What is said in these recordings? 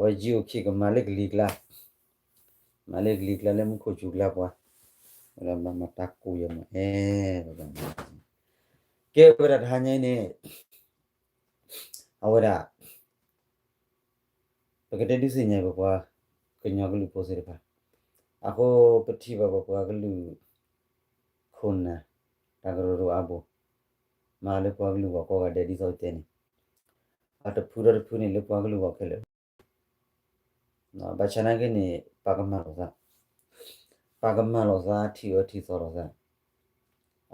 အဝဲယံအိၣ်ခံကမၤလၢကလံၤကျါ, မၤလၢကလံၤကျါလၢမူခိၣ်စူၤကျါပှၤ, ဝဲဒၣ်မၤတၢ်ကိၢ်ယဲၢ်မးအဲ, ကဲဝဲဒၣ်တဟါညါအံၤန့ၣ် အဝဲဒၣ် ပကတဲဒုးသ့ၣ်ညါပပှၤကညီကလုာ်ဖိသ့ၣ်တဖၣ်, အဃိပထံၣ်ဘၣ်ပပှၤကလုာ် ခိၣ်နၢ် တၢ်ကရၢကရိအါဘိ, မၤလၢပှၤကလုာ်ဂီၢ်ကိးဂၤဒဲးဒ်သိးတဲန့ၣ်, အတဖုဒီးတဖုန့ၣ်လၢပှၤကလုာ်ဂီၢ်ခဲလၢာ် ဘၣ်ဆၣ်နာ်က့န့ၣ် ပာ်ကမၣ်လိာ်သး, ပာ်ကမၣ်လိာ်သး ထံၣ်အၢထံၣ်သီလိာ်သး,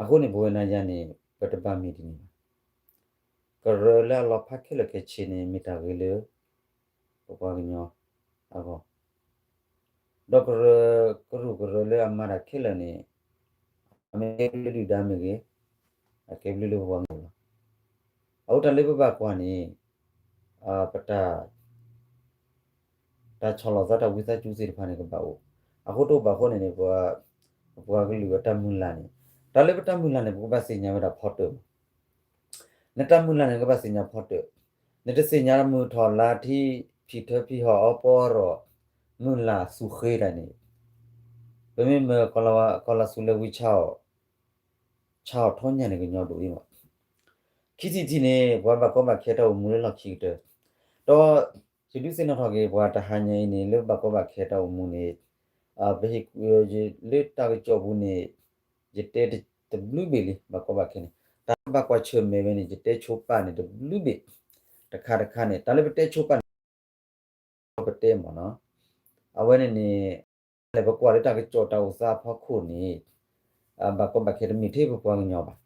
အဃိန့ၣ် ပဝဲနၤယၤန့ၣ် ပတဘၣ်မ့ၢ်တန့ၢ်ဘၣ်. ကရၢလၢအလီၤဖးခဲလၢာ်ခဲဆ့န့ၣ် မ့ၢ်တၢ်ဂ့ၤလၢ ပပှၤကညီအဂီၢ်, ဒီးကရၢ ကရူၢ်ကရၢလၢအမၤတၢ်ခဲလၢာ်န့ၣ် အမ့ၢ်ကဲဘျုးဒုၣ်ဒါမ့ၢ်ဂ့ၤ, အကဲဘျုးလၢပပှၤကညီလီၤ. အဃိတၢ်လၢပဘၣ်ကွၢ်န့ၣ် ပတၢ် တၢ်ဆီၣ်လီၤသးတၢ်ဝံသးစူၤသ့ၣ်တဖၣ်န့ၣ်ကဘၣ်အိၣ်, အဃိတအိၣ်ဘၣ်အဃိန့ၣ်န့ၣ် ပပှၤကလုာ်အတၢ်မုၢ်လၢ်န့ၣ်, တၢ်လၢပတၢ်မုၢ်လၢ်န့ၣ် ပကဘၣ်သ့ၣ်ညါဝဲဒၣ်ဖီတၢၣ်မး, နတၢ်မုၢ်လၢ်န့ၣ် နကဘၣ်သ့ၣ်ညါဖီတၢၣ်, နတသ့ၣ်ညါမုၢ်ထီၣ်လါထီၣ် ဖံးထၢဖံးဟီၣ်အီပီအီရီၣ် မုၢ်လၢ်သူဃ့တၢ်န့ၣ်, ပမ့ၢ်မၢကီၢ်လၢ်သူလၢဝံဆါအီၣ် ဆါအီၣ်ထီညၣ်န့ၣ်ကညီဒိၣ်အံၤမး, ခံထံၣ်တထံၣ်န့ၣ် ပှၤဘၣ်ကီဘၣ်ခဲတၢ်အိၣ်မူလၢလီၢ်ခံကတၢၢ်, ဒီးယဒုးသ့ၣ်နီၣ်ထီၣ်က့ၤပှၤတဟါညါအံၤန့ၣ် လၢဘၣ်ကီဘၣ်ခဲတၢ်အိၣ်မူန့ၣ်, ပဟ့ၣ် လၢတၢ်ကစီၣ်ပူၤန့ၣ် ယတဲတဘျုးဘ့ၣ်လံ ဘၣ်ကီဘၣ်ခဲန့ၣ် တၢ်ဘၣ်ကွၢ်ဆၢၣ်မဲာ်ဝဲန့ၣ် ယတဲဆိပာ်န့ၣ်တဘျုးဘ့ၣ်, တခါတခါန့ၣ် တၢ်လၢပတဲဆိပာ်န့ၣ် ပတဲမ့ၢ်နီၤ, အဝဲန့ၣ်န့ၣ် လၢပကွၢ်လၢတၢ်ကစီၣ်တၢ်အိၣ်သးအဖီခိၣ်န့ၣ်, ဘၣ်ကီဘၣ်ခဲတမ့ၢ်ထဲပပှၤကညီဘၣ်,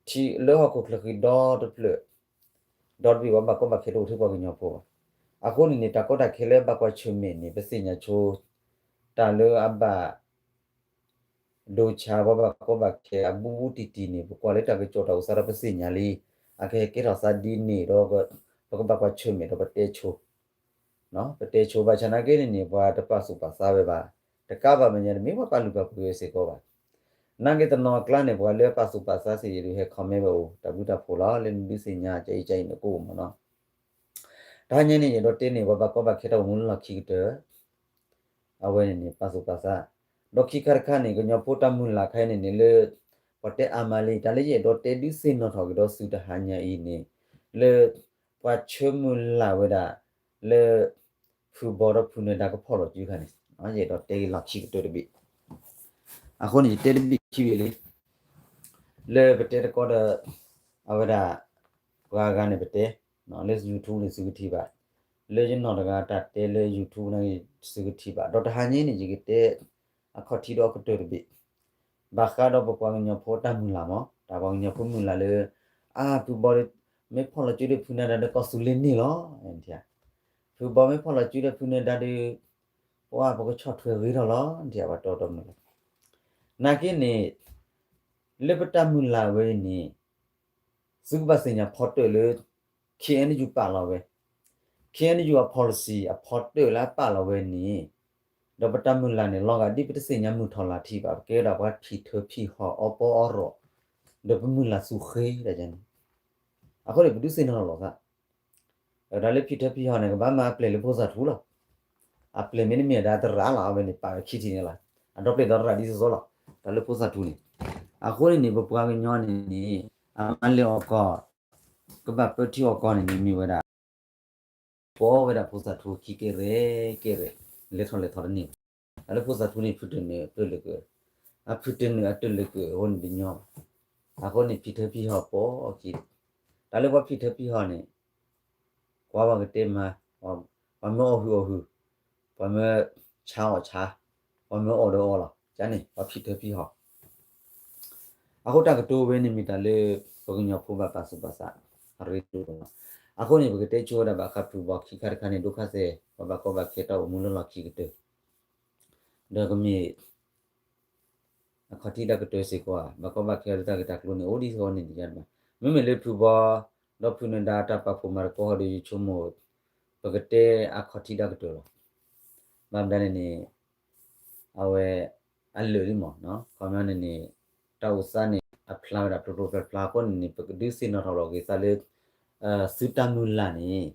ထံလၢဟီၣ်ခိၣ်ချၢဃံဒီတဖျၢၣ်, ဒီတဘ့ၣ်ဘၣ် ဘၣ်ကီဘၣ်ခဲတအိၣ်ထဲပှၤကညီဖိဘၣ်, အဃိန့ၣ်န့ၣ် တၢ်ကီတၢ်ခဲလၢဘၣ်ကွၢ်ဆၢၣ်မဲာ်န့ၣ် ပသ့ၣ်ညါဆိ တၢ်လၢအဘၣ် ဒိဆါပှၤဘၣ်ကီဘၣ်ခဲအဘူးဘူးတံၢ်တံၢ်န့ၣ် ပကွၢ်လၢတၢ်ကစီၣ်တၢ်အိၣ်သးဒီးပသ့ၣ်ညါလံ, အကဟဲကဲထီၣ်သးဒ်န့ၣ်ဒီး ပကဘၣ်ကွၢ်ဆၢၣ်မဲာ်ဒီးပတဲဆိ, ပတဲဆိ ဘၣ်ဆၣ်နာ်က့န့ၣ်န့ၣ် ပှၤတပာ်သူၣ်ပာ်သးဝဲဘၣ်, တကးဘၣ်မဲာ်ညါန့ၣ် မ့ၢ်ပှၤပာ်လုၢ်ပာ်ပှ့ၤဝဲစ့ၢ်ကီးဘၣ်, နာ်က့တနီၤအကျါန့ၣ် ပှၤလၢအပာ်သူၣ်ပာ်သးသ့ၣ်ယဒုးဟဲ comment ဝဲအိၣ် တၢ်ဘျုးတၢ်ဖှိၣ်လီၤ လၢနဒုးသ့ၣ်ညါကအံၤကအံၤန့ၣ်ကအိၣ်မ့ၢ်နီၤ, တဟါညါန့ၣ် ယအဲၣ်ဒိးတဲန့ၣ် ပှၤဘၣ်ကီဘၣ်ခဲတၢ်အိၣ်မူလၢလီၢ်ခံကတၢၢ် အဝဲန့ၣ်န့ၣ် ပာ်သူၣ်ပာ်သး, ဒီးခံခါတခါန့ၣ် ကညီဖိတၢ်မုၢ်လၢ်ခါအံၤန့ၣ်န့ၣ်လၢ ပှၤတဲအါမးလံ တၢ်လၢယအဲၣ်ဒိးတဲဒုးသ့ၣ်နီၣ်ထီၣ်က့ၤဒီးသုတဟါညါအံၤန့ၣ်, လၢ ပှၤဆၢမုၢ်လၢ်ဝဲဒၣ် လၢ ဖုဘီဒီးဖုနၢၤဒါကဖီၣ်လိာ်စုခါန့ၣ်, ယအဲၣ်ဒိးတဲက့ၤလီၢ်ခံကတၢၢ်တဘ့ၣ်, အဃိန့ၣ် ယတဲတဘ့ၣ်ခံဘ့ၣ်လံ လၢပတဲတကီဒီး အဝဲဒၣ် ပှၤဂၤန့ၣ်ပတဲ, လၢ YouTube န့ၣ်သုကထံၣ်ဘၣ်, လၢယနီၢ်တဂၤတၢ်တဲလၢ YouTube န့ၣ်သုကထံၣ်ဘၣ်, ဒီးတဟါညါန့ၣ် ယကတဲ အခီၣ်ထံးဒီးအကတၢၢ်တဘ့ၣ်, ဘၣ်ဃးဒီးပပှၤကညီဖိတၢ်မုၢ်လၢ်မး, တၢ်ပှၤကညီဖိမုၢ်လၢ်လၢ အါဖုဘီဒီး မ့ၢ်ဖီၣ်လီၤစုဒီးဖုနၢၤဒါဒီးကီၢ်သူလ့ၤန့ၣ်လီၤ, ဖုဘီမ့ၢ်ဖီၣ်လီၤစုဒီးဖုနၢၤဒါဒီး ပှၤပကဆီၣ်ထွဲဂ့ၤထီၣ်လီၤ, ပှၤတီတီမုၢ်လၢ်, နာ်က့န့ၣ် လၢပတၢ်မုၢ်လၢ်ဝဲအံၤန့ၣ် သုကဘၣ်သ့ၣ်ညါဖီတၢၣ်လၢ KNU ပာ်လီၤဝဲ, KNU အ policy အဖီတၢၣ်လၢအပာ်လီၤဝဲန့ၣ်, ဒီးပတၢ်မုၢ်လၢ်န့ၣ် လီၤဂာ်ဒ်ပတသ့ၣ်ညါမုၢ်ထီၣ်လါထီၣ်ဘၣ်, ပကဲဝဲဒၣ်ပှၤဖံးထၢဖံးဟီၣ်အီပီအီရီၣ်, ဒီးပမုၢ်လၢ်သူဃ့ဒ်န့ၣ်, အဃိန့ၣ် ပဒုးသ့ၣ်နီၣ်ထီၣ်လိာ်သး တၢ်လၢဖံးထၢဖံးဟီၣ်န့ၣ် ကဘၣ်မၤအပျဲၢ်လၢဖိသၣ်ထူလီၤ, အပျဲၢ်မ့တမ့ၢ်ဒၣ်သရၣ်လီၤ, အဝဲန့ၣ်ပာ်ဝဲခံထံၣ်န့ၣ်လီၤ, အဒီပျဲၢ်ဒီသရၣ်ဒ်သိးသိးလီၤ, တၢ်လၢဖိသၣ်ထူန့ၣ်, အဃိန့ၣ်န့ၣ် ပပှၤကညီန့ၣ်န့ၣ် အမၤလဲၤအီၣ်ကီၢ်, ကဘၣ်ပၢထံအီၣ်ကီၢ်န့ၣ်န့ၣ်မ့ၢ်ဝဲဒၣ် ပအီၣ်ဝဲဒၣ်ဖိသၣ်ထူခံကဲရဲၣ်ကဲရဲၣ်, လဲၤထီၣ်လဲၤထီတန့ၢ်ဘၣ်, တၢ်လၢဖိသၣ်ထူန့ၣ် ဖုတၢၣ်နုာ်အတၢၢ်လၢာ်ကၢၢ်, အဖုတၢၣ်နုာ်အတၢၢ်လၢာ်ကၢၢ်အဃိန့ၣ်တညီဘၣ်, အဃိန့ၣ်ဖံးထၢဖံးဟီၣ်ပိာ်အခံ, တၢ်လၢပှၤဖံးထၢဖံးဟီၣ်န့ၣ် ကွၢ်ပှၤကတဲမၤ, ပှၤမၢအီၣ်ဟုၣ်အီၣ်ဟုၣ်, ပှၤမၢဆါအီၣ်ဆါ, ပှၤမၢအီၣ်ဒီးအီၣ်လီၤ, ကန့ၣ် ပှၤဖံးထၢဖံးဟီၣ် အဃိတၢ်ကတိၤဝဲန့ၣ်မ့ၢ်တၢ်လၢ ပှၤကညီဖိဘၣ်ပာ်သူၣ်ပာ်သး အရ့ဒိၣ်လီၤ. အဃိန့ၣ် ပကတဲဆိဝဲဒၣ်ဘၣ်ဃးဖုဘီခံခါတခါန့ၣ် ဒိၣ်ခါသဲး ပှၤဘၣ်ကီဘၣ်ခဲတၢ်အိၣ်မူလၢလီၢ်ခံကတၢၢ် ဒီးကမ့ၢ် အခီၣ်ထံးတၢ်ကတၢၢ်စ့ၢ်ကီးဧါ, ဘၣ်ကီဘၣ်ခဲလၢတၢ်ဂ့ၢ်တၢ်ကျိၤန့ၣ် အိၣ်ဒ်သိးန့ၣ်တယါဘၣ်. မ့မ့ၢ်လၢဖုဘီ ဒီးဖုနၢၤဒါတၢ်ပာ်ဖှိၣ်မၤသကိးဟီဒီး ယဆိကမိၣ် ပကတဲအခီၣ်ထံးတၢ်ကတၢၢ်လီၤ. ဘၣ်မနုၤလဲၣ်န့ၣ် အဝဲ အလၢာ်လံမး, ခီပညီန့ၣ်န့ၣ် တၢ်အိၣ်သးန့ၣ် အဖျါဝဲဒၣ်ဖျိဖျိဖျါဖျါအဃိန့ၣ်န့ၣ် ပကဒုးသ့ၣ်နီၣ်ထီၣ်လီၤက့ၤသးလၢ သုတၢ်မုၢ်လၢ်န့ၣ်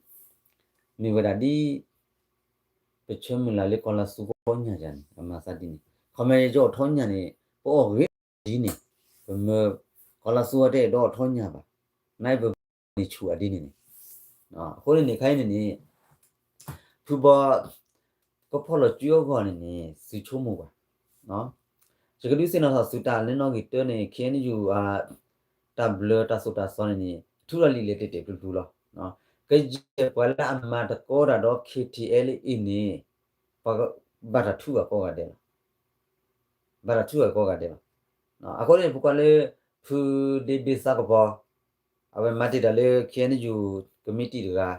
မ့ၢ်ဝဲဒၣ်ဒ် ပဆၢမုၢ်လၢ်လၢကီၢ်လါသူကအိၣ်ထီၣ်ညၣ်ယၤန့ၣ် အမၤသးဒ်န့ၣ်, ခီမ့ၢ်ယအိၣ်ထီၣ်ညၣ်န့ၣ် ပအီၣ်ဂ့ၤဒ်န့ၣ်, ပမၢ ကီၢ်လါသူအတအဲၣ်ဒိးအိၣ်ထီၣ်ညၣ်ဘၣ်, နပန့ၢ်ဆူၣ်အဒ်န့ၣ်န့ၣ်, အဃိန့ၣ်န့ၣ် ခဲအံၤန့ၣ်န့ၣ် ဖုဘီ ကဖီၣ်လီၤစုအဂီၢ်န့ၣ်န့ၣ် သုဆိကမိၣ်ဘၣ်, ယကဒုးသ့ၣ်နီၣ်ထီၣ်သုတၢ်လၢနီၣ်ဂံၢ်တၢန့ၣ် ခ့ၣ်အဲၣ်ယူၣ် တၢ်ဘျၢတၢ်သိၣ်တၢ်သီန့ၣ်န့ၣ် ထုးထီၣ်လံာ်လဲၢ်တဲာ်တဲာ်ဖျုးဖျုးလီၤ. ကယဲၢ်ပှၤလၢအမၤသကိးတၢ်ဒီး ခ့ၣ်ထံၣ်အဲၣ်လ်အ့န့ၣ် ပှၤဘၣ်တၢ်ထုးအကိးဂၤဒဲးလီၤ. ဘၣ်တၢ်ထုးအကိးဂၤဒဲးလီၤ. အဃိန့ၣ် ပကွၢ်လၢ ဖုဒ့ဘ့သးကပီၤ အဝဲမၤတ့ၢ်တၢ်လၢ ခ့ၣ်အဲၣ်ယူၣ် ကမံးတံာ်တဂၤ,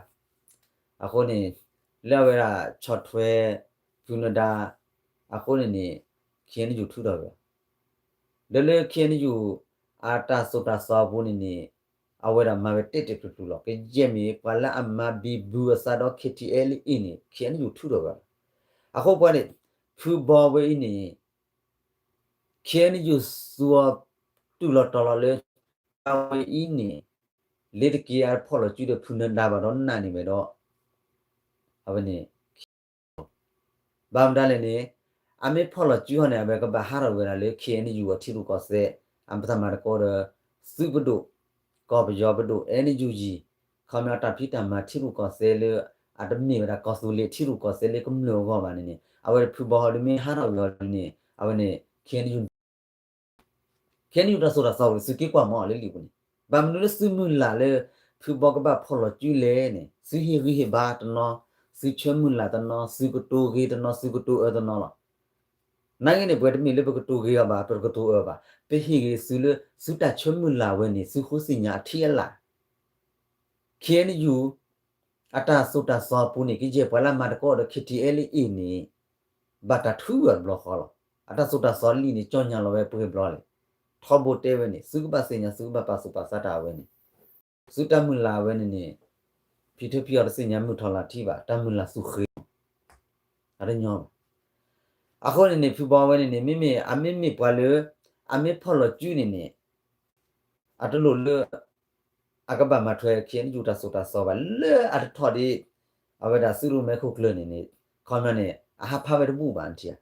အဃိန့ၣ် လၢအဝဲဒၣ်ဆီၣ်ထွဲ ဖုနဒါ အဃိန့ၣ်န့ၣ် ခ့ၣ်အဲၣ်ယူၣ်ထုးထီၣ်ဝဲ, ဒီးလၢ ခ့ၣ်အဲၣ်ယူၣ် အတၢ်သိၣ်တၢ်သီအပူၤန့ၣ်န့ၣ် အဝဲဒၣ်မၤဝဲတဲာ်တဲာ်ဖျုးဖျုးလီၤ. ကယဲၢ်မ့ၢ်ပှၤလၢအမၤဘံဘူအသးဒီး ခ့ၣ်ထံၣ်အဲၣ်လ်အ့န့ၣ် ခ့ၣ်အဲၣ်ယူၣ်ထုးထီၣ်ဝဲလီၤ. အဃိပှၤန့ၣ် ဖုဘီဝဲအံၤန့ၣ် ခ့ၣ်အဲၣ်ယူၣ်သူအီၤ တုၤလီၤတီၤလီၤလၢ အဝဲအံၤန့ၣ် လ့ၤတက့ၤအဖီၣ်လီၤစုဒီးဖုနဒါဘၣ်ဒီးနာ်န့ၢ်ဝဲဒီး အဝဲန့ၣ် ဘၣ်မတၤလဲၣ်န့ၣ် အမ့ၢ်ဖီၣ်လီၤစုဟီန့ၣ် အဝဲကဘၣ်ဟးထီၣ်ဝဲဒၣ်လၢ ခ့ၣ်အဲၣ်ယူၣ် အထံရူၢ်ကီၢ်သဲး အပသးမၤသကိးဒီး သုးပဒိၣ် ကီၢ်ပယီၤပဒိၣ် အဲၣ်ယူၣ်ယံၣ် ခီမ့ၢ်အတၢ်ဖံးတၢ်မၤထံရူၢ်ကီၢ်သဲးလၢ အတမ့ၢ်ဝဲဒၣ်ကီၢ်သူလ့ၤထံရူၢ်ကီၢ်သဲးလၢကမျၢၢ်အဂီၢ်ဘၣ်န့ၣ်န့ၣ် အဝဲဖုဘီဟီဒုးမ့ၢ်ဟးထီၣ်ဝဲအီၤဒုးန့ၣ် အဝဲန့ၣ် ခ့ၣ်အဲၣ်ယူၣ် ခ့ၣ်အဲၣ်ယူၣ်တၢ်သိၣ်တၢ်သီပူၤန့ၣ် သုးက့ၤကွၢ်မီၤလၢလံာ်ပူၤန့ၣ် ဘၣ်မနုၤလၢသုးမုၢ်လၢ်လၢ ဖုဘီကဘၣ်ဖီၣ်လီၤစုလဲၣ်န့ၣ် သုဟ့ၣ်ဂံၢ်ဟ့ၣ်ဘါတနီၤ, သုဆၢမုၢ်လၢ်တနီၤ, သုကတိၤဂ့ၤတနီၤ, သုကတိၤအၢတနီၤလီၤ. နာ်က့န့ၣ် ပဝဲတမ့ၢ်လၢပကတိၤဂ့ၤအီၤဘၣ်, ပကတိၤအၢဘၣ်, ပဟ့ၣ်ဂ့ၤသုလၢ သုတၢ်ဆၢမုၢ်လၢ်ဝဲန့ၣ် သုဃုသ့ၣ်ညါအထံအလၢ် ခ့ၣ်အဲၣ်ယူၣ် အတၢ်သိၣ်တၢ်သီပူၤန့ၣ် ကယဲၢ်ပှၤလၢမၤသကိးဒီး ခ့ၣ်ထံၣ်အဲၣ်လ်အ့န့ၣ် ဘၣ်တၢ်ထုးဝဲတဘျီဃီလီၤ. အတၢ်သိၣ်တၢ်သီလံာ်န့ၣ် ကၠီၣ်ညါလီၤဝဲပှဲၤဘျီလဲၣ်. ထီဘိတဲဝဲန့ၣ် သုကဘၣ်သ့ၣ်ညါ သုကဘၣ်ပာ်သူၣ်ပာ်သးတၢ်အဝဲန့ၣ် သုတၢ်မုၢ်လၢ်ဝဲန့ၣ်န့ၣ် ဖံထၢဖံအီၤတသ့ၣ်ညါမုၢ်ထီၣ်လၢ်ထံဘၣ်, တၢ်မုၢ်လၢ်သူၣ်ဃ့ အတညီဘၣ်. အဃိန့ၣ်န့ၣ် ဖုဘီဝဲန့ၣ်န့ၣ် မ့မ့ၢ်အမ့မ့ၢ်ပှၤလၢ အမ့ၢ်ဖီၣ်လီၤစုန့ၣ်န့ၣ် အတလိၣ်လၢ အကဘၣ်မၤထွဲ ခ့ၣ်အဲၣ်ယူၣ်တၢ်သိၣ်တၢ်သီဘၣ် လၢအတထီၣ်ဒ် အဝဲဒၣ်သုးရိၣ်မဲခိၣ်ကျၢၢ်န့ၣ်န့ၣ် ခီမ့ၢ်န့ၣ် အဟးဖးဝဲတဘူၣ်ဘၣ်နထံၣ်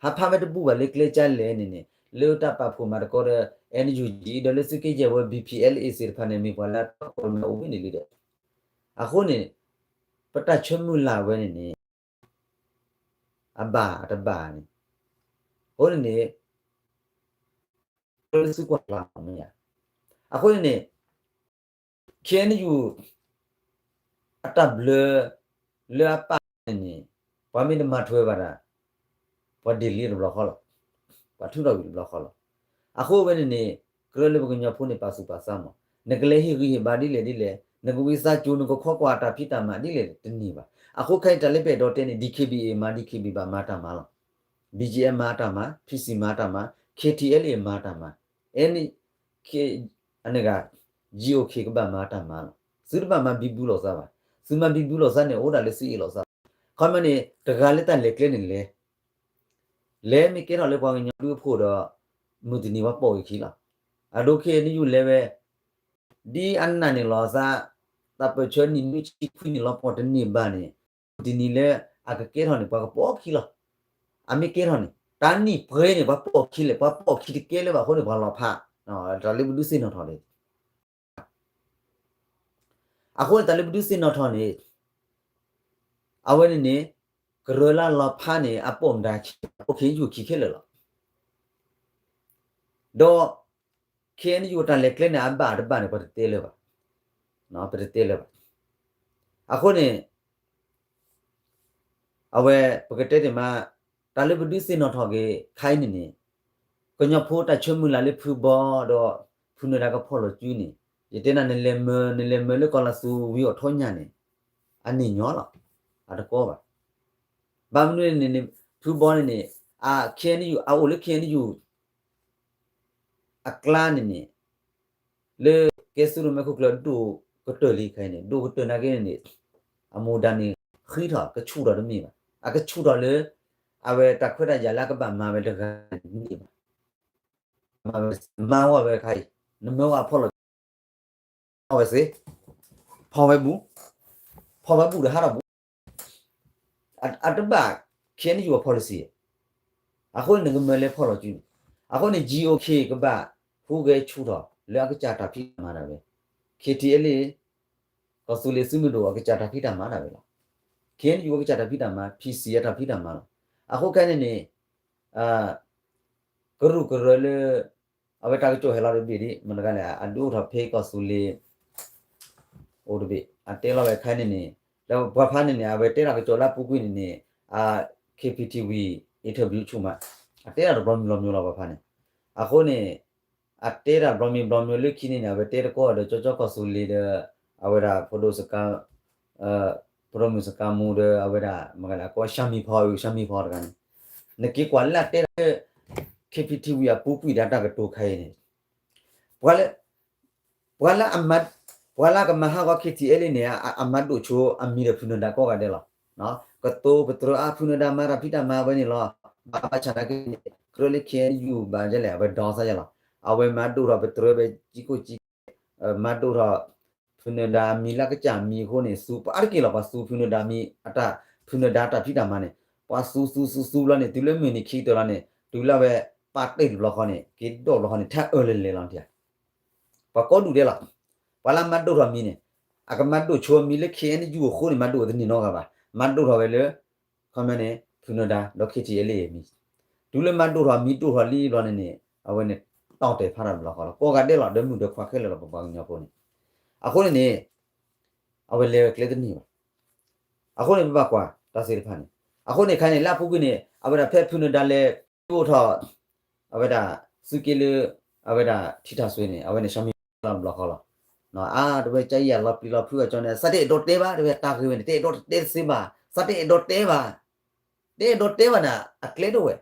ဧါ. ဟးဖးဝဲတဘူၣ်ဘၣ်လၢကျဲကၢလဲၣ်န့ၣ်န့ၣ် လၢတၢ်ပာ်ဖှိၣ်မၤသကိးဒီး NUG ဒီးလၢသုးက့ယဲၢ်ဝဲ BPLA သ့ၣ်တဖၣ်န့ၣ် မ့ၢ်ပှၤလၢအတီခိၣ်ရိၣ်မဲအိၣ်ဝဲန့ၣ်လံဒီး အဃိန့ၣ် ပတၢ်ဆၢမုၢ်လၢ်ဝဲန့ၣ်န့ၣ် အဘၣ်အတဘၣ်န့ၣ် အဃိန့ၣ်န့ၣ် လၢသုကွၢ်ကျါမ့ၢ်ဧါ. အဃိန့ၣ်န့ၣ် ခ့ၣ်အဲၣ်ယူၣ် အတၢ်ဘျၢ လၢအပၣ်န့ၣ်န့ၣ် ပှၤမ့ၢ်တမၤထွဲဘၣ်ဒၣ် ပှၤဒ်လံတဘျီဃီလီၤ. ပှၤထုးထီၣ်ဝံၤတဘျီဃီလီၤ. အဃိဝဲန့ၣ်န့ၣ် ကြၢးလၢပကညီဖိန့ၣ် ပာ်သူၣ်ပာ်သးမး နကလဲၤဟ့ၣ်ဂံၢ်ဟ့ၣ်ဘါဒ်လဲၣ်ဒ်လဲၣ် နကဝံသးစူၤ နကခိးကွၢ်တၢ်ဖံးတၢ်မၤဒ်လဲၣ်တန့ၢ်ဘၣ်. အဃိခဲအံၤတၢ်လၢပအဲၣ်ဒိးတဲန့ၣ် DKBA မၤ DKBA ဘၣ်မၤတၢ်မၤလီၤ. BGF မၤတၢ်မၤ PC မၤတၢ်မၤ KTLA မၤတၢ်မၤ အဲန့ၣ် အန့ၣ်ဂၤ GOK ကဘၣ်မၤတၢ်မၤလီၤ. သုတဘၣ်မၤဘံဘူလိာ်သးဘၣ်. သုမၤဘံဘူလိာ်သးန့ၣ် အိၣ်ဒၣ်လၢသုအ့ၣ်လိာ်သး. ခီမ့ၢ်န့ၣ် တဂၤလၢတၢ်လဲၤကျဲန့ၣ်လဲၤ လဲၤမ့ၢ်ကဲထီၣ်လၢပှၤကညီဒုးအဖှိၣ်ဒီး မုၢ်တနံၤပှၤပိာ်က့ၤခံလီၤ. အဒိခ့ၣ်အဲၣ်ယူၣ်လဲၤဝဲ ဒ်အနာ်န့ၣ်လီၤသး တၢ်ပၢၢ်ဆၢနံၣ်နွံဆံခွံန့ၣ်လီၤပှီၢ်တန့ၢ်ဘၣ်န့ၣ် မုၢ်တနံၤလၢအကကဲထီၣ်န့ၣ် ပှၤကပိာ်ခံလီၤ. အမ့ၢ်ကဲထီၣ်န့ၣ် တၢ်နံၣ်ပှဲၤန့ၣ် ပှၤပိာ်ခံလဲၣ် ပှၤပိာ်ခံတကဲလၢၤဘၣ်အဃိန့ၣ် ပှၤလီၤဖး တၢ်လၢပဒုးသ့ၣ်နီၣ်ထီၣ်န့ၣ် အဃိန့ၣ် တၢ်လၢပဒုးသ့ၣ်နီၣ်ထီၣ်န့ၣ် အဝဲန့ၣ်န့ၣ် ကရၢလၢလီၤဖးန့ၣ် အပိာ်မတၤ အပိာ်ခ့ၣ်အဲၣ်ယူၣ်ခံခဲလၢာ်လီၤ. ဒီး ခ့ၣ်အဲၣ်ယူၣ်တၢ်လဲၤကျဲန့ၣ် အဘၣ်တဘၣ်န့ၣ် ပတတဲလၢၤဘၣ်. ပတတဲလၢၤဘၣ်. အဃိန့ၣ် အဝဲ ပကတဲတ့ၢ်မး တၢ်လၢပဒုးသ့ၣ်နီၣ်ထီၣ်က့ၤ ခဲအံၤန့ၣ်န့ၣ် ကညီဖိတၢ်ဆၢမုၢ်လၢ်လၢဖုဘီဒီး ဖုနဒါကဖီၣ်လီၤစုန့ၣ် ယတဲနၤ နလဲၤမၢ နလဲၤမၢလၢကီၢ်လါသူဝံၤအိၣ်ထီၣ်ညၣ်န့ၣ် အန့ၣ်ညီလီၤ. အတကီဘၣ်. ဘၣ်မနုၤန့ၣ်န့ၣ် ဖုဘီန့ၣ်န့ၣ် အ ခ့ၣ်အဲၣ်ယူၣ် အအိၣ်လၢ ခ့ၣ်အဲၣ်ယူၣ် အကျါန့ၣ်န့ၣ် လၢကဲသုးရိၣ်မဲခိၣ်ကျၢၢ်ဒိၣ်ကတၢၢ်လံခဲအံၤန့ၣ် ဒိၣ်ကတၢၢ်နာ်က့န့ၣ်န့ၣ် အမူဒါန့ၣ် ဃံးထီၣ် ကဆူၣ်ထီၣ်တမ့ၢ်ဘၣ်. အကဆူၣ်ထီၣ်လၢ အဝဲတၢ်ခွဲးတၢ်ယာ်လၢအကဘၣ်မၤဝဲတဂၤန့ၣ်တမ့ၢ်ဘၣ်. မၤဝဲ မၤဝဲခါအံၤ နမၢဝဲအဖီၣ်လီၤ ဖီၣ်ဝဲစ့ ဖီၣ်ဝဲဘူး ဖီၣ်ဝဲဘူးဒီးဟးထီၣ်ဘူး အတဘၣ် ခ့ၣ်အဲၣ်ယူၣ်အ policy အဃိန့ၣ် နကမၢလဲၤဖီၣ်လီၤစုန့ၣ်, အဃိန့ၣ် G O K ကဘၣ်ဟူးဂဲၤဆူၣ်ထီၣ်လၢအကစၢ်တၢ်ဖံးတၢ်မၤဒၣ်ဝဲ, K T L A ကီၢ်သူလ့ၤသုးမုၢ်ဒိၣ်အကစၢ်တၢ်ဖံးတၢ်မၤဒၣ်ဝဲလီၤ. K N U အကစၢ်တၢ်ဖံးတၢ်မၤ, P C အတၢ်ဖံးတၢ်မၤလီၤ. အဃိခဲန့ၣ်န့ၣ် ကရူၢ်ကရၢလၢ အဝဲတၢ်ကစီၣ်ဟဲလီၤတဘ့ၣ်ဒ် မတၤတဂၤလဲၣ် အဒုးအိၣ်ထီၣ်ဖဲကီၢ်သူလ့ၤ အိၣ်တဘ့ၣ် အတဲလီၤဝဲခဲန့ၣ်န့ၣ်, ဒီးပှၤဖါန့ၣ်န့ၣ် အဝဲတဲတၢ်ကစီၣ်လၢအပူၤကွံာ်န့ၣ်န့ၣ် အ K P T V interview ဆူၣ်မး, အတဲတၢ်တဘျီမံၤဘျီမံၤလီၤပှၤဖါန့ၣ်, အဃိန့ၣ် အတဲတၢ်ဘျီမံၤဘျီမံၤလၢခံန့ၣ်န့ၣ် အဝဲတဲတကီၢ်ဒီးကၠီကၠီကီၢ်သူလ့ၤဒီး အဝဲဒၣ် ဖိဒိၣ်စကါ ဖိဒိၣ်မုၣ်စကါမူဒီး အဝဲဒၣ် မတၤတဂၤလဲၣ် ကိး ရှမ်းမီဖီ အၢ ရှမ်းမီဖီတဂၤန့ၣ်, နက့ၤကွၢ်လၢအတဲတၢ်လၢ K P T V အပူၤကွံာ်ဒီးတၢ်ကတိၤခဲအံၤန့ၣ်, ပှၤလၢ ပှၤလၢအမၤ ပှၤလၢအကမၤဟးဂီၤ K T L A န့ၣ် အမၤဒိၣ်ဆိအမံၤဒီးဖုနဒါကိးဂၤဒဲးလီၤ. ကတိၤပတြၢၤအါ ဖုနဒါမၤတၢ်ဖံးတၢ်မၤဝဲန့ၣ်လီၤ. ဘၣ်ဆၣ်သနာ်က့ ကြၢးလၢ K N U ဘၣ်ယဲလဲၣ် အဝဲဒီသးယဲလီၤ. အဝဲမၤဒိၣ်ထီၣ်ပတြၢၤဝဲကံကိၣ်ကံ မၤဒိၣ်ထီၣ် ဖုနဒါအမံၤလၢကစၢ်မံၤအဃိန့ၣ် သူပှၤအါတက့ၢ်လီၤ. ပှၤသူဖုနဒါမံၤအတၢ် ဖုနဒါတၢ်ဖံးတၢ်မၤန့ၣ် ပှၤသူသူသူသူဘျီန့ၣ် တုၤလၢမုၢ်နံၤခံကတၢၢ်လီၤန့ၣ် တုၤလၢအဝဲပာ်တ့ၢ်တဘျီဃီန့ၣ် က့ၤဒိၣ်ဘျီဃီန့ၣ် ထဲအၢၣ်လၢလဲၤလီၤထံၣ်ဧါ. ပှၤကိးဒူၣ်ဒဲးလီၤ. ပှၤလၢမၤဒိၣ်ထီၣ်မံၤန့ၣ် အကမၤဒိၣ်ဆိအမံၤလၢ K N U အဃိန့ၣ် မၤဒိၣ်ဝဲတန့ၢ်နီတဂၤဘၣ်. မၤဒိၣ်ထီၣ်ဝဲလၢ ခီမ့ၢ်န့ၣ် ဖုနဒါ ဒီး K T L A အမံၤ, တုၤလၢမၤဒိၣ်ထီၣ်မံၤဒိၣ်ထီၣ်လံဘျီန့ၣ်န့ၣ် အဝဲန့ၣ် တီၢ်တဲာ်ဖးတၢ်တဘျီဃီလီၤ. ကိးဂၤဒဲးလီၤ ဒီးမုၣ်ဒီးခွါခဲလၢာ်လီၤ ပပှၤကညီဖိန့ၣ်. အဃိန့ၣ်န့ၣ် အဝဲလဲၤဝဲကျဲတန့ၢ်ဘၣ်. အဃိန့ၣ် ပဘၣ်ကွၢ်တၢ်သ့ၣ်တဖၣ်န့ၣ် အဃိန့ၣ်ခဲအံၤန့ၣ် လၢအပူၤကွံာ်န့ၣ် အဝဲဒၣ်ဖဲဖုနဒါလဲၤဒုးအိၣ်ထီၣ် အဝဲဒၣ် သုးက့လၢ အဝဲဒၣ်ထံထၣ်စွ့န့ၣ် အဝဲန့ၣ် ရှမ်းမီဖီ လီၤတဘျီဃီလီၤ. အါ တဝဲကယံာ်အလီၤပျံၤလီၤဖုးအကၠီန့ၣ် သးတအဲၣ်ဒိးတဲဘၣ် တဝဲတၢ်ဂ့ၢ်ဝဲန့ၣ် တအဲၣ်ဒိးတဲတသ့ဘၣ် သးတအဲၣ်ဒိးတဲဘၣ် တအဲၣ်ဒိးတဲဘၣ်န့ၣ် အကျဲဒိၣ်ဝဲ,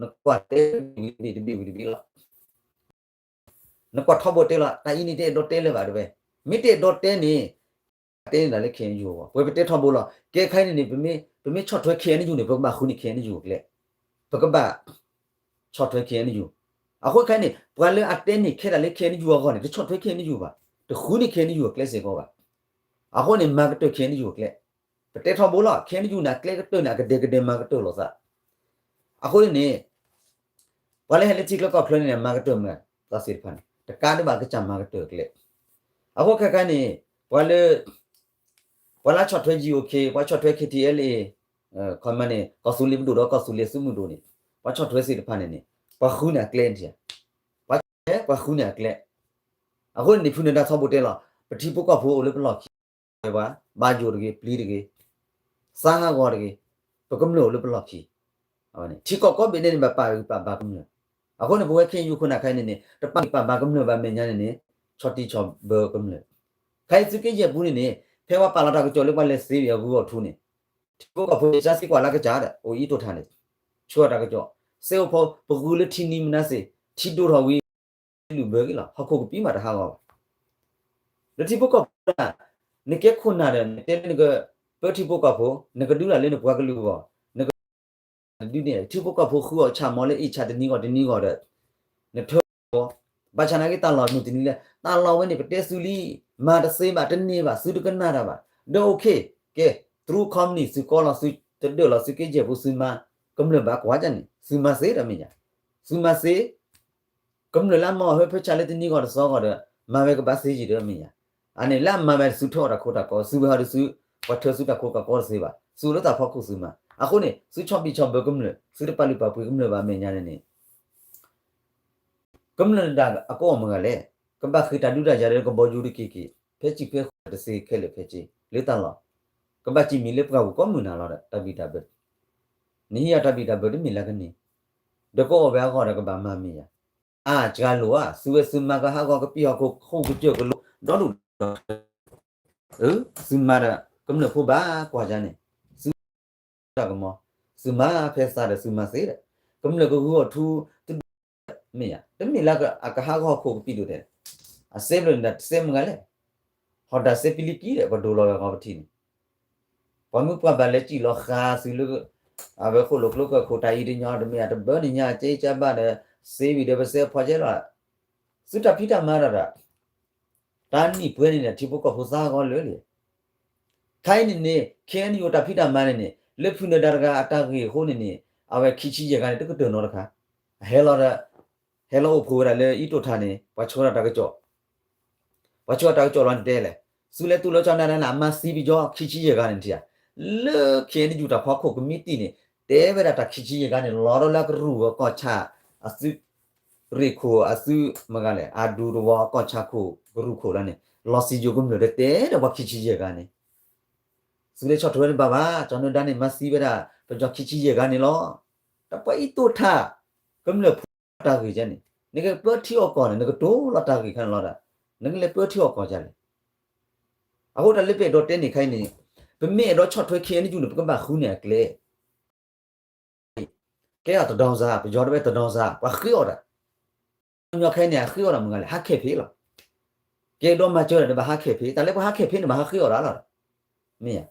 နကွၢ်တဲဝံၤတဘ့ၣ်ဝံၤတဘ့ၣ်လီၤ. နကွၢ်ထီဘိတဲလီၤ တၢ်အံၤန့ၣ်တအဲၣ်ဒိးတဲလၢၤဘၣ်တဝဲ, မ့ၢ်တအဲၣ်ဒိးတဲန့ၣ် တဲန့ၣ်ဒၣ်လၢ K N U အဂီၢ် ပဝဲပတဲထီဘိလီၤ. ကဲခဲအံၤန့ၣ်န့ၣ် ပမ့ၢ်ဆီၣ်ထွဲ K N U န့ၣ် ပကဘၣ်ဃုန့ၢ် K N U အကျဲ, ပကဘၣ် ဆီၣ်ထွဲ K N U. အဃိခဲအံၤန့ၣ် ပှၤလၢအတဲန့ၢ်ခဲတၢ်လၢ K N U အဂီၢ်န့ၣ် တဆီၣ်ထွဲ K N U ဘၣ်, တဃုန့ၢ် K N U အကျဲစ့ၢ်ကီးဘၣ်. အဃိန့ၣ် မၤကတၢၢ် K N U အကျဲ, ပတဲထီဘိလီၤ K N U န့ၣ် အကျဲကတၢၢ်န့ၣ် အကဒဲကဒဲမၤကတၢၢ်လိာ်သး. အဃိန့ၣ်န့ၣ် ပှၤလၢဟဲလၢထံချၢကီၢ်ချၢန့ၣ် မၤကတၢၢ်မး တၢ်သ့ၣ်တဖၣ်န့ၣ် တကးဒံးဘၣ်ကစၢ်မၤကတၢၢ်အကျဲ. အဃိခဲခါန့ၣ် ပှၤလၢ ပှၤလၢဆီၣ်ထွဲ G O K ပှၤဆီၣ်ထွဲ K T L A ခီမ့ၢ်န့ၣ် ကီၢ်သူလ့ၤပဒိၣ်ဒီးကီၢ်သူလ့ၤသုးမုၢ်ဒိၣ်န့ၣ် ပှၤဆီၣ်ထွဲသ့ၣ်တဖၣ်န့ၣ်န့ၣ် ပှၤဃုန့ၢ်အကျဲန့ၣ် ပှၤ ပှၤဃုန့ၢ်အကျဲ. အဃိန့ၣ် ဖုနဒါထီဘိတဲလီၤ ပထံဖိကီၢ်ဖိအိၣ်လၢပလီၢ်ခံ ဝဲပှၤ ဘၣ်ယိၣ်တဂ့ၤ ပျံၤတဂ့ၤ သးဟးဂီၤတဂ့ၤ ပကမျၢၢ်အိၣ်လၢပလီၢ်ခံ ထံကီၢ်ကိးဘ့ၣ်န့ၣ်န့ၣ် ဘၣ်ပာ်ဂံၢ်ပာ်ဘါကမျၢၢ်. အဃိန့ၣ် ပဝဲ K N U ခိၣ်နၢ်ခဲအံၤန့ၣ်န့ၣ် တပာ်ဂံၢ်ပာ်ဘါကမျၢၢ်ဘၣ် မဲာ်ညါန့ၣ်န့ၣ် ဆီၣ်တံၢ်ဆီၣ်ဘၢကမျၢၢ်. ခဲအံၤသုးက့ယဲၢ်ပူၤန့ၣ်န့ၣ် ဖဲပှၤပာ်လီၤတၢ်ကစီၣ်လၢပှၤလဲၤသ့ဝံၤအဂုၤအီၤထူန့ၣ် ထံဖိကီၢ်ဖိန့ၣ် စၢ်သံကွၢ်လၢကစၢ်ဒီး အိၣ်အံၤတိၢ်ထါန့ၣ် ဆှၢတၢ်ကစီၣ် စဲအိၣ်ဖီပဂုၤလၢထံနံၤမနုၤစ့ၢ် ထံဒိၣ်ထီၣ်ဝံၤ လူၢ်ဘၢက့ၤလီၤ ဟီၣ်ခိၣ်ကပံၤမးတဟးဂီၤဘၣ်. လၢထံဖိကီၢ်ဖိ နကဲခိၣ်နၢ်ဒီး နတဲလၢနကပၢထံဖိကီၢ်ဖိ နကဒုးတၢ်လၢနပှၤကလုာ်အဂီၢ် နက ဒုးန့ၣ် ထံဖိကီၢ်ဖိဃုအီၣ်ဆၣ်မီၤလၢအ့ၣ်ဆၣ်တနံၤဂီၢ်တနံၤဂီၢ်ဒီး နထၢအီၤ ဘၣ်ဆၣ်နာ်က့တၢ်လီၢ်မုၢ်တနံၤလၢ တၢ်လီၢ်ဝဲန့ၣ် ပတဲသုလံ မၤတသ့ဘၣ် တန့ၢ်ဘၣ် သုတကနၣ်တၢ်ဘၣ် ဒီး okay ကဲ through company သုကိးလီၤ သုတဒၢၣ်လီၤ သုးက့ယဲၢ်ပူၤ သုမၤကမျၢၢ်ဘၣ်ကွၢ်ဒ်န့ၣ် သုမၤသ့ဒီးမ့ၢ်ယါ သုမၤသ့ ကမျၢၢ်လၢအမၤအီၣ်ဟၢဖၢဆၣ်လၢတနံၤဂီၢ်တသီဂီၢ်ဒီး မၤဝဲကဘၣ်သ့ယံၤဒီးမ့ၢ်ယါ. အန့ၣ်လၢအမၤဝဲ သုထၢအီၣ်တၢ်ခိတၢ်ကီ သုဝဲဟီဒီးသု ပှၤထၢသုတၢ်ခိတၢ်ကီတသ့ဘၣ် သုအိၣ်လၢတၢ်ဖီခိၣ်သုမၤ. အဃိန့ၣ် သုဆီၣ်ဘံၣ်ဆီၣ်ဘၢကမျၢၢ် သုတပာ်လုၢ်ပာ်ပှ့ၤကမျၢၢ်ဘၣ်မဲာ်ညါန့ၣ်န့ၣ် ကမျၢၢ်တဒၣ်အကအီၣ်မုၢ်ဂၤလဲၣ် ကဘၣ်ဃ့တၢ်ဒုးတၢ်ယၤဒီးကဘီယူၤတက့ၢ်က့ၢ် ဖဲစံၣ်ဖဲဃီတသ့ခဲလၢာ်ဖဲက့ၢ် လၢတၢ်လီၢ် ကဘၣ်စံၣ်မံၤလၢပှၢ်ပူၤကိးမုၢ်နၤလီၤဒီး တၢ်ဘံၣ်တၢ်ဘၢ နဟံးအတၢ်ဘံၣ်တၢ်ဘၢတမ့ၢ်လၢကန့ၢ် ဒီးကအီၣ်ဝဲအဂီၢ်ဒီးကဘၣ်မၤမ့ၢ်ယါ. အါ စှၤလိာ်ဧါ သုဝဲသုမၤကဟးဂီၤကပံာ်ဟီၣ်ခိၣ်ကစၢၢ်ကလိ ဒီဒူၣ်ဒီထၢ သုမၤဒီး ကမျၢၢ်ဖိဘၣ်ကွၢ်ယါန့ၣ် သုတၢ်ကမီၤ သုမၤဖဲသးဒီးသုမၤသ့ဒီး ကမျၢၢ်ကဂုာ်အီၤထူ တဒူၣ်မ့ၢ်ယါ တမ့ၢ်လၢအကဟးဂီၤဟီၣ်ခိၣ်ကပံာ်ဒိၣ်တဲ အစဲဘျီန့ၣ်ဒီးတစဲမုၢ်ဂၤလဲၣ် ဟီၣ်တၢ်စဲပလံၤကံဒီး ပှၤဒိၣ်လီၤဝဲဂီၤပထံၣ်န့ၣ် ပှၤမုၢ်ပှၢ်ဘၣ်လဲၤစံၣ်လီၤဃာ်သုလၢ အဝဲဃိၣ်လိာ်ကျိကၢၢ်ခိၣ်တၢ်အံၤတညီတမ့ၢ် အတဘၢနညါကဲကၢဘၣ်ဒီး စ့ဝံၤဒီးပစဲဖီကဲလီၤ သုတၢ်ဖံးတၢ်မၤတၢ်ဒီး တၢ်နံၣ်ပှဲၤန့ၣ်ဒီး ထံဖိကီၢ်ဖိသးဂီၤလၢာ်လံ ခဲအံၤန့ၣ်န့ၣ် K N U တၢ်ဖံးတၢ်မၤန့ၣ်န့ၣ် လၢဖုနၢၤဒါတဂၤအတၢ်ဂ့ၢ်အဃိန့ၣ်န့ၣ် အဝဲခံဆံယဲၢ်ဂၤန့ၣ် တကတၢၢ်နီတခါ, အဟဲလီၤဒီး ဟဲလီၤအိၣ်ဖှိၣ်ဝဲဒၣ်လၢအံးတိၣ်ထၣ်န့ၣ် ပှၤဆှၢတၢ်ကစီၣ် ပှၤဆှၢတၢ်ကစီၣ်လီၤန့ၣ်တဲလဲၣ်, ဆူလဲၤတူၢ်လၢကၠီနါဒဲန့ၣ် အမၤသံပယီၤခံဆံယဲၢ်ဂၤန့ၣ်ထံၣ်ဧါ, လၢ ခ့ၣ်အဲၣ်ယူၣ် တၢ်ဖီခိၣ်ကမံးတံာ်န့ၣ် တဲဝဲဒၣ်တၢ်ခံဆံယဲၢ်ဂၤန့ၣ် လီၤဒီးလၢအကရူၢ်အကီၢ်ဆၣ် အသု ရ့ၣ်ခိၣ်အသု မ့ၢ်ဂၤလဲၣ် အဒူတဝီအကီၢ်ဆၣ်ခိၣ်ကရူၢ်ခိၣ်လီၤန့ၣ် လီၤစံယိၤကမျၢၢ်ဒီးတဲဒီးပှၤခံဆံယဲၢ်ဂၤန့ၣ် သုတဆီၣ်ထွဲတဘၣ်ဘၣ်, ကၠီနါဒဲန့ၣ် မၤသံဝဲဒၣ် ပယီၤခံဆံယဲၢ်ဂၤန့ၣ်လီၤ. တၢ်ပှၤအံးတိၣ်ထၣ် ကမျၢၢ်ဖိတၢ်ဂ့ၢ်ကဲန့ၣ် နကပၢထံအီၣ်ကီၢ်န့ၣ် နကတိၤလီၤတၢ်ဂ့ၢ်ခါန့ၣ်လီၤဒီး နကလဲၤပၢထံအီၣ်ကီၢ်ဒ်လဲၣ်. အဃိတၢ်လၢပအဲၣ်ဒိးတဲန့ၣ်ခဲအံၤန့ၣ် ပမ့ၢ်အဲၣ်ဒိးဆီၣ်ထွဲ ခ့ၣ်အဲၣ်ယူၣ် န့ၣ် ပကဘၣ်ဃုန့ၢ်အကျဲ ကဲအီၤတဒီစါ, ပယီၤတဲဝဲတဒီစါ, ပှၤဃ့အီၣ်တၢ် ညီခဲအံၤန့ၣ် အဃ့အီၣ်တၢ်မုၢ်ဂၤလဲၣ်, ဟးခဲၣ်ဖံးလီၤ. ကဲဒီးမၤစၢၤတၢ်ဒီးဘၣ်ဟးခဲၣ်ဖံး, တၢ်လၢပှၤဟးခဲၣ်ဖံးန့ၣ် ဘၣ်ဟးဃ့အီၣ်တၢ်လီၤ. မ့ၢ်ဧါ,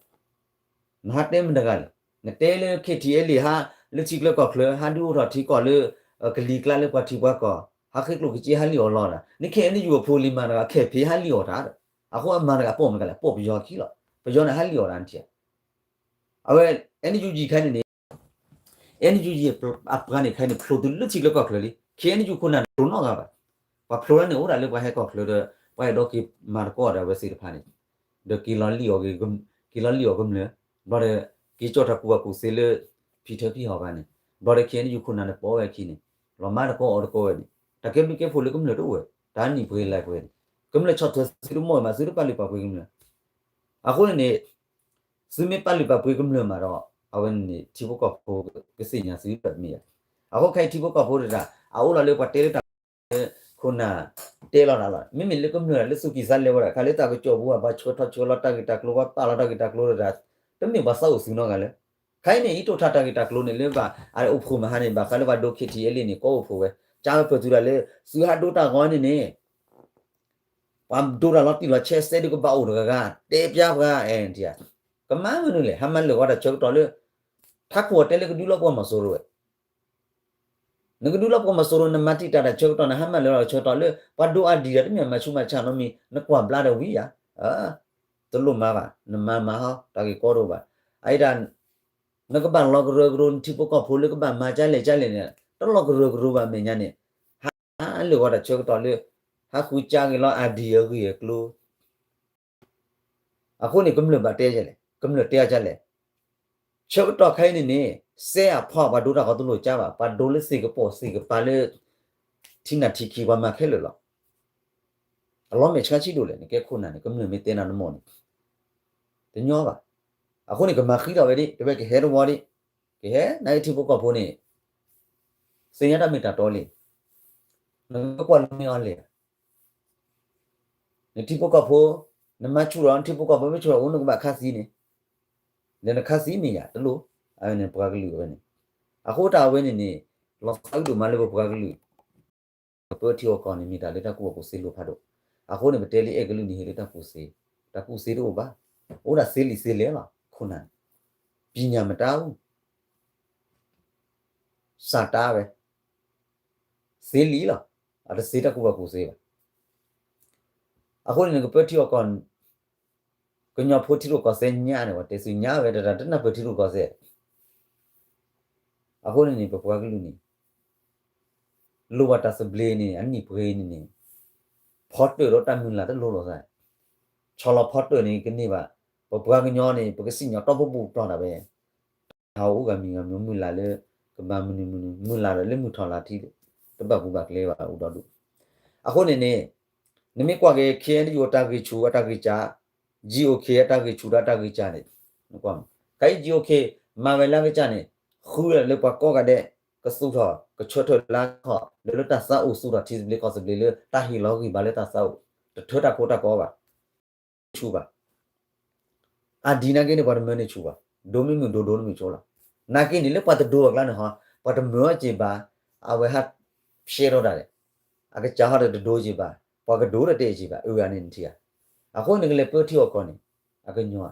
နဟးတဲမတၤတဂၤလဲၣ်, နတဲလၢ ခ့ၣ်ထံၣ်အဲၣ်လ့ၣ် ဟးလၢထံချၢကီၢ်ချၢ, ဟးဒုးအိၣ်ထီၣ်ထံကီၢ်လၢ ကလံၤကျါလၢပှၤထံပှၤကီၢ်, ဟးဃ့ကျိၣ်ကစ့ဟးလံၣ်အီၣ်လီၤဒီး နခ့ၣ်အဲၣ်ယူၣ်အဖိလံၤမၤတဂၤ ခဲၣ်ဖံးဟးလံၣ်အီၣ်တၢ်ဒီး အဃိအမၤတဂၤပိာ်မတၤတဂၤလဲၣ်, ပိာ်ပယီၤခံလီၤ. ပယီၤန့ၣ်ဟးလံၣ်အီၣ်တၢ်န့ၣ်ထံၣ်ဧါ. အဝဲ NUG ခဲအံၤန့ၣ်န့ၣ် NUG အပှၤန့ၣ်ခဲအံၤန့ၣ် ဖျိးတုၤလၢထံချၢကီၢ်ချၢလံ. ခ့ၣ်အဲၣ်ယူၣ် ခိၣ်နၢ်န့ၣ် ဖျိးနီတဂၤဘၣ်. ပှၤဖျိးလၢန့ၣ်အိၣ်ဒၣ်လၢပှၤဟဲကီၢ်ချၢဒီး ပှၤအဲၣ်ဒိးက့ၤမၤသကိးဒီးအဝဲသ့ၣ်တဖၣ်န့ၣ် ဒီးက့ၤလီၤလံၣ်အီၣ်က့ၤ, က့ၤလီၤလံၣ်အီၣ်ကမျၢၢ်, ဘျီဒီး က့ၤကၠီၣ်တၢ်ကူၣ်ဘၣ်ကူၣ်သ့လၢ ဖံထၢဖံဟီၣ်ဂၤန့ၣ်, ဘျီဒီး ခ့ၣ်အဲၣ်ယူၣ် ခိၣ်နၢ်န့ၣ် ပိာ်ဝဲအခံန့ၣ် လီၤမၢ်တကိးအီၣ်တကိးဝဲန့ၣ် တၢ်ကဲဘျုးကဲဖှိၣ်လၢကမျၢၢ်တအိၣ်ဝဲ, တၢ်နံၣ်ပှဲၤလါပှဲၤန့ၣ် ကမျၢၢ်ဆီၣ်ထွဲသုတမီၢ်ဘၣ်, သုတပာ်လုၢ်ပာ်ပှ့ၤကမျၢၢ်. အဃိန့ၣ်န့ၣ် သုမ့ၢ်ပာ်လုၢ်ပာ်ပှ့ၤကမျၢၢ်မးဒီး အဝဲန့ၣ်န့ၣ် ထံဖိကီၢ်ဖိကသ့ၣ်ညါသုဒီးမ့ၢ်ဧါ. အဃိခဲအံၤထံဖိကီၢ်ဖိတဒၣ် အအိၣ်လီၤလၢပှၤတဲလၢတၢ် ခိၣ်နၢ် တဲလီၤတၢ်လီၤ. မ့မ့ၢ်လၢကမျၢၢ်လၢသူၣ်ကံၢ်သးလဲဝဲဒၣ် ခါလၢတၢ်ကစီၣ်ပူၤ ပှၤဆှၢထီၣ်ဆှၢလီၤတၢ်ဂ့ၢ်တၢ်ကျိၤ ပှၤပာ်လီၤတၢ်ဂ့ၢ်တၢ်ကျိၤတဒၣ် တမ့ၢ်ပှၤသးအိၣ်သုနီတဂၤလၢ ခဲအံၤန့ၣ် အံးတိၣ်ထၣ်တၢ်ဂ့ၢ်တၢ်ကျိၤန့ၣ် လၢဘၣ်အအိၣ်ဖှိၣ်မဟါန့ၣ် ဘၣ်ဃးလၢပှၤဒိ ခ့ၣ်ထံၣ်အဲၣ်လ့ၣ်န့ၣ် ကိးအိၣ်ဖှိၣ်ဝဲ ကၢ်ဝဲပၢၢ်သုဒၣ်လၢ သုဟးဒိတၢ်ဂီၤန့ၣ်န့ၣ် ပှၤဒိတၢ်လီၤတံၢ်လီၤဆဲးစဲဒုးကဘၣ်အိၣ်တဂၤဂၤ တဲပျါပှၤအဲၣ်ထံၣ်ဧါ. ကမၤမနုၤလဲၣ် ဟးမၤလၢာ်ဝဲတၢ်ဆၢကတီၢ်လၢ ထးခိၣ်အီၤတဲလၢကဒုးလီၤပှီၢ်မီၤစိရိၤဝဲ နကဒုးလီၤပှီၢ်မီၤစိရိၤ နမၤတံာ်တာ်တၢ်ဆၢကတီၢ် နဟးမၤလၢာ်လီၤတၢ်ဆၢကတီၢ်လၢ ပှၤဒိအါဒံးဒီး တမ့ၢ်မၤဆူးမၤဆါနီတမံၤ နကွၢ်ဘျါဒီးဝံၤဧါ. တလိၣ်မၤဘၣ် နမၤမၤဟီ တၢ်ဂ့ၢ်ကီတအိၣ်ဘၣ်. အအံၤဒၣ် နကဘၣ်လီၤကရၢကရိ နထံဖိကီၢ်ဖိလၢကဘၣ်မၤကၢ်လဲၣ်ကၢ်လဲၣ်န့ၣ် တလီၤကရၢကရိဘၣ်မဲာ်ညါန့ၣ် ဟးလၢာ်ဝဲတၢ်ဆၢကတီၢ်လၢ ဟးဃုကၢ်က့ၤလီၤအါဒံးအဂ့ၢ်အကျိၤ အဃိန့ၣ် ကမျၢၢ်ဘၣ်တဲလဲၣ်, ကမျၢၢ်တဲအီၤဒ်လဲၣ်. ဆၢကတီၢ်ခဲအံၤန့ၣ်န့ၣ် စဲအဖီပှၤဒိတၢ်ဂီၤတလိၣ်ကၢ်ဘၣ်, ပှၤဒိလၢသ့ၣ်ကပိာ်သ့ၣ်ကပၤလၢ ထံနၢ်ထံခံပှၤမၤခဲလၢာ်လီၤ. အလီၤမဲာ်ဆှးဆံးဒိၣ်လဲၣ် နကဲခိၣ်နၢ်န့ၣ် ကမျၢၢ်မ့ၢ်တဲနၤနမိၢ်န့ၣ် တညီဘၣ်. အဃိန့ၣ် ကမၤဃံထီၣ်ဝဲဒၣ် တဝဲကဟဲတဝီဒၣ်, ကဟဲ နကထံဖိကီၢ်ဖိန့ၣ် သ့ၣ်ညါတၢ်မ့ၢ်တၢ်တီလံ. နကကွၢ်လၢမ့ၢ်အီၤလဲၣ် နထံဖိကီၢ်ဖိ, နမၤဆူၣ်ဒီး နထံဖိကီၢ်ဖိမ့ၢ်ဆူၣ်ဒီး အိၣ်နကဘၣ်ခါသံန့ၣ်, ဒီးနခါသံမ့ၢ်ယၤတလိၣ်, အဝဲန့ၣ်ပှၤကလုာ်ဝဲန့ၣ်, အဃိတၢ်အဝဲန့ၣ်န့ၣ် လီၤသးဒိၣ်မးလၢပပှၤကလုာ် ကပၢထံအီၣ်ကီၢ်န့ၣ် မ့ၢ်တၢ်လၢတၢ်ကူၣ်ဘၣ်ကူၣ်သ့လိာ်ဖးဒိၣ်, အဃိန့ၣ် ပတဲလံအဲၣ်ကလုာ်န့ၣ် ဟ့ၣ်လၢတၢ်ကူၣ်သ့, တၢ်ကူၣ်သ့တအိၣ်ဘၣ်, အိၣ်ဒၣ်သ့လံာ်သ့လဲၢ်လီၤ, ခိၣ်နၢ်န့ၣ်, ပံၢ်ညၣ်မတၤအူ စၢ်တၢ်ဝဲ, သ့လံာ်လီၤ, အတသ့တၢ်ကူၣ်ဘၣ်ကူၣ်သ့ဘၣ်. အဃိန့ၣ် နကပၢထံအီၣ်ကီၢ်, ကညီဖိထံရူၢ်ကီၢ်သဲးညါန့ၣ် ပှၤတဲသုညါဝဲတဒၣ် တနၢ်ပၢၢ်ထံရူၢ်ကီၢ်သဲး. အဃိန့ၣ်န့ၣ် ပပှၤကလုာ်န့ၣ် လိၣ်ဘၣ်တၢ်သဘျ့န့ၣ် အနံၣ်ပှဲၤအံၤန့ၣ်န့ၣ် ဖီတၢၣ်ဒီးတၢ်မုၢ်လၢ်တလိၣ်လီၤသး, ဆီလီၤဖီတၢၣ်န့ၣ်ကန့ၢ်ဘၣ်, ပပှၤကညီန့ၣ် ပကစံၣ်ညီၣ်တီၢ်ပူၤပူၤပျီၢ်တၢ်ဝဲ ဟးအိၣ်ဂၤမံၤဂၤမံၤ မုၢ်လၢ်လၢ ကမၤမနုၤမနုၤ မုၢ်လၢ်ဒီးလၢမုၢ်ထီၣ်လၢ်ထံ တဘၣ်ပူၤဘၣ်ကျဲဘၣ်အိၣ်ဒီဒူၣ်. အဃိန့ၣ်န့ၣ် နမ့ၢ်ကွၢ်က့ၤ ခ့ၣ်အဲၣ်ယူၣ် အတၢ်ဂံၢ်ဆူၣ်အတၢ်ဂံၢ်စၢ်, ကၠံအိၣ်ခ့ၣ် အတၢ်ဂံၢ်ဆူၣ်ဒီးအတၢ်ဂံၢ်စၢ်န့ၣ်, ခဲအံၤ ကၠံအိၣ်ခ့ၣ် မၤဝဲလၢအကစၢ်န့ၣ် ဃုလၢပှၤကိးဂၤဒဲး ကသူၣ်ထီၣ် ကဆၢထၢၣ်လၢခီၣ် လၢလၢတၢ်သးအိၣ်သူၣ်ထီၣ်ထံသဘျ့ကီၢ်သဘျ့လၢတၢ်ဟ့ၣ်လီၤဂံၢ်ဘါလၢတၢ်သးအိၣ်, တထၢတၢ်ခိတၢ်ကီဘၣ် ဆူၣ်ဘၣ်. အဒံးနာ်က့န့ၣ် ပှၤတမၢန့ၢ်ဆူၣ်ဘၣ်, ဒိမ့ၢ်မုၢ်ဒိၣ်ဒိတမ့ၢ်ဆိလီၤ. နာ်က့န့ၣ် လၢပှၤတဒိဘၣ်ကျါန့ၣ်ဟီ, ပှၤတမၢအီၤက့ၤဘၣ်, အဝဲဟးဖျဲထီၣ်ဒၣ်လဲာ်, အကစၢ်ဟီဒီးတဒိက့ၤဘၣ်, ပှၤကဒိဒီးတဲက့ၤဘၣ်, အဂၤန့ၣ်နထံၣ်ဧါ. အဃိန့ၣ်ကလဲၤပၢထံအီၣ်ကီၢ်န့ၣ် အကညီဧါ.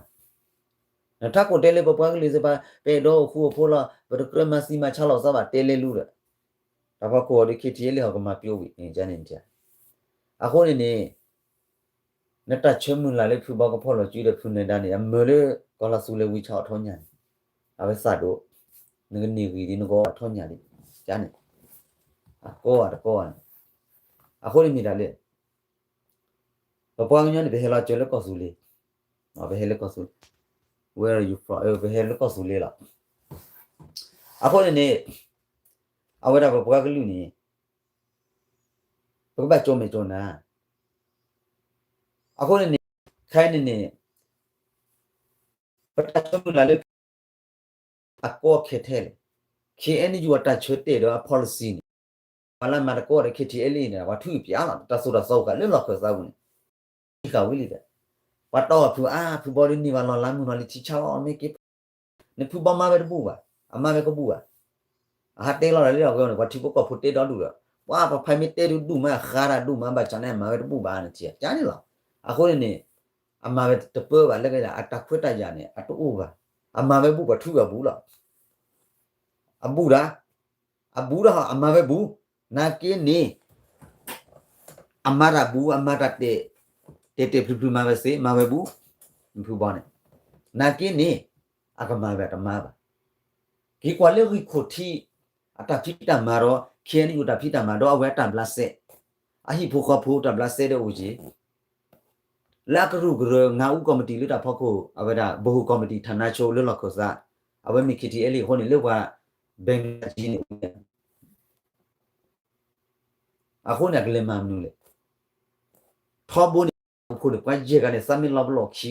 နထးခိၣ်တဲလၢပပှၤကလုာ်သ့ၣ်တဖၣ် ပအဲၣ်ဒိးအိၣ်ဃူအိၣ်ဖိးလီၤ, ပတကြၢးမၤသံမၤဆါလီၤသးဘၣ် တဲလဲၤလူၤဒီး တၢ်ဖီခိၣ်အီၤဒီး ခ့ၣ်ထံၣ်အဲၣ်လ့ၣ်ဟီၣ်ကမၤပျီဝံၤန့ၣ်န့ၣ်, အဃိန့ၣ်န့ၣ် နတၢ်ဆၢမုၢ်လၢ်လၢဖုဘီကဖီၣ်လီၤစုဒီးဖုနၢၤဒါန့ၣ် အမၢလၢကီၢ်လီၤသူလၢဝံဆၣ်အီၣ်ထီၣ်ညါန့ၣ်, အဝဲသးဒိၣ်, နကန့ၢ်ဂံၢ်ဒ်နကအီၣ်ထီၣ်ညၣ်ဒ်, ကန့ၣ်, အကိးဂၤတကိးဂၤန့ၣ်, အဃိန့ၣ်မ့ၢ်ဒၣ်လၢ ပပှၤကညီန့ၣ် ပဟဲလီၤစၢၤလၢကီၢ်သူလ့ၤ, ပဟဲလၢကီၢ်သူလ့ၤ, where are you from? ပဟဲလၢကီၢ်သူလ့ၤလီၤ. အဃိန့ၣ်န့ၣ် အဝဲဒၣ်ပပှၤကလုာ်န့ၣ် ပကဘၣ်ကၠိမဲာ်ကၠိနါ, အဃိန့ၣ်န့ၣ် ခဲအံၤန့ၣ်န့ၣ် ပတၢ်ဆိကမိၣ်လၢ အကီခဲထဲလဲၣ်, ခ့ၣ်အဲၣ်ယူၣ်အတၢ်ဆၢတဲာ်ဒီးအ policy န့ၣ်, ပှၤလၢမၤတကီဒီး ခ့ၣ်ထံၣ်အဲၣ်လ့ၣ်န့ၣ် ပှၤထုးပၠးလီၤ တၢ်သိၣ်တၢ်သီအိၣ်ဃာ်လၢလီၢ်ခၢၣ်သးပူၤန့ၣ်, ဃာ်ဝံၤလံဒီး, ပှၤတီၢ်ဖုအါ ဖုဘီဒုးန့ၢ်ဘၣ်လီၤလါမုၢ်လီၤလံၤထံဆါအီၤမ့ၢ်က့ နဖုဘီမၤဝဲတဘူၣ်ဘၣ်, အမၤဝဲကဘူၣ်ဘၣ်, အဟးတဲလီၤလၢအဂီၢ်န့ၣ် ပှၤထံဖိကီၢ်ဖိတဲဒီဒူၣ်ဒီး ပှၤပဖဲမ့ၢ်တဲဒုးဒူၣ်မး အဃါတၢ်ဒူၣ်မး ဘၣ်ဆၣ်န့ၣ် အမၤဝဲတဘူၣ်ဘၣ်န့ၣ် ထံၣ်ကန့ၣ်လီၤ. အဃိန့ၣ်န့ၣ် အမၤဝဲတပၢဘၣ် လၢကဒၣ်အတၢ်ခွဲးတၢ်ယာ်န့ၣ် အတအိၣ်ဘၣ်, အမၤဝဲဘူၣ် ပှၤထုးဝဲအဘူၣ်လီၤ. အဘူၣ်ဒၣ်, အဘူၣ်ဒၣ်ဟီ အမၤဝဲဘူၣ်, နာ်က့န့ၣ် အမၤတၢ်ဘူၣ် အမၤတၢ်တဲာ်, တဲာ်တဲာ်ဖျုးဖျုးမၤဝဲစ့ မၤဝဲဘူၣ်, နဖုဘီန့ၣ်, နာ်က့န့ၣ် အကမၤဝဲတမၤဘၣ်. က့ၤကွၢ်လၢဂံၢ်ခိၣ်ထံး အတၢ်ဖံးတၢ်မၤဒီး ခ့ၣ်အဲၣ်ယူၣ် တၢ်ဖံးတၢ်မၤဒီးအဝဲအတၢ်ဘျးစဲ, အဟံၣ်ဖိဃီဖိတၢ်ဘျးစဲဒီးအိၣ်က့ၤ လၢအကရူၢ်ကရၢ ငါးဦးကော်မတီ လၢတၢ်ဖီခိၣ် အဝဲဒၣ် ဗဟိုကော်မတီ ဌာနချုပ် လၢလီၢ်ခၢၣ်သး, အဝဲမ့ၢ် ခ့ၣ်ထံၣ်အဲၣ်လ့ၣ် အဃိန့ၣ် လၢပှၤ ဘင်္ဂလားဒေ့ရှ် န့ၣ် အဃိန့ၣ် အကလဲၤမၤမနုၤလဲၣ်. ထီဘိန့ၣ် အဖိန့ၣ် ပှၤယဲၢ်ဂၤန့ၣ် သးမ့ၢ်လီၤပလီၢ်ခံ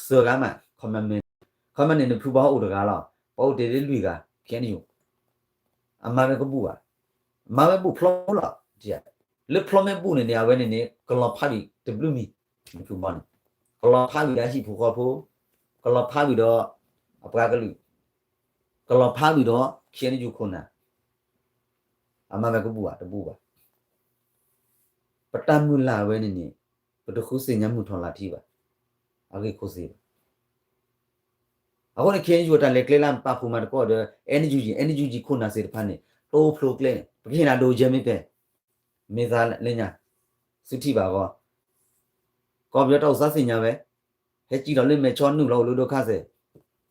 သၢဂၤမး, ခီမ့ၢ်န့ၣ် နဖုဘီအိၣ်တဂၤလီၤ, ပှၤအိၣ်တ့ၢ်လၢလွံၢ်ဂၤ, ခဲအံၤန့ၣ် အမၤဝဲကဘူၣ်ဘၣ်, မၤဝဲဘူၣ်ဖျီလီၤ, လၢဖျီမ့ၢ်ဘူၣ်န့ၣ်န့ၣ် အဝဲန့ၣ်န့ၣ် ကလီၤဖးဝံၤတဘျုးမံၤ, နဖုဘီန့ၣ် ကလီၤဖးဝံၤဒီးဟံၣ်ဖိဃီဖိ, ကလီၤဖးဝံၤဒီး အပှၤကလုာ်, ကလီၤဖးဝံၤဒီး ခ့ၣ်အဲၣ်ယူၣ်ခိၣ်နၢ်, အမၤဝဲကဘူၣ်ဘၣ်တဘူၣ်ဘၣ်. ပတၢ်မုၢ်လၢ်ဝဲန့ၣ်န့ၣ် ပတဃုသ့ၣ်ညါမုၢ်ထီၣ်လါထီဘၣ်, အဂ့ၢ်ခိၣ်သ့ၣ်ဘၣ်. အဃိန့ၣ် ခ့ၣ်အဲၣ်ယူၣ် အတၢ်လဲၤကျဲလၢပာ်ဖှိၣ်မၤသကိးဒီး အဲၣ်ယူၣ်ယံၣ်, အဲၣ်ယူၣ်ယံၣ် ခိၣ်နၢ်သ့ၣ်တဖၣ်န့ၣ် တိဖျိကျဲန့ၣ် ပကဟ့ၣ်နၤဒိၣ်ယဲၢ်မ့ၢ်ပဲ, မ့ၢ်သးလၢညါ, သုထံၣ်ဘၣ်အဂီၢ်, ကီၢ်ပယီၤတၢ်အိၣ်သးသ့ၣ်ညါဝဲ, ဟဲစံၣ်ထီၣ်လၢမဲာ်ဆီနုာ်လီၤအိၣ်လၢဒိခါစဲၣ်,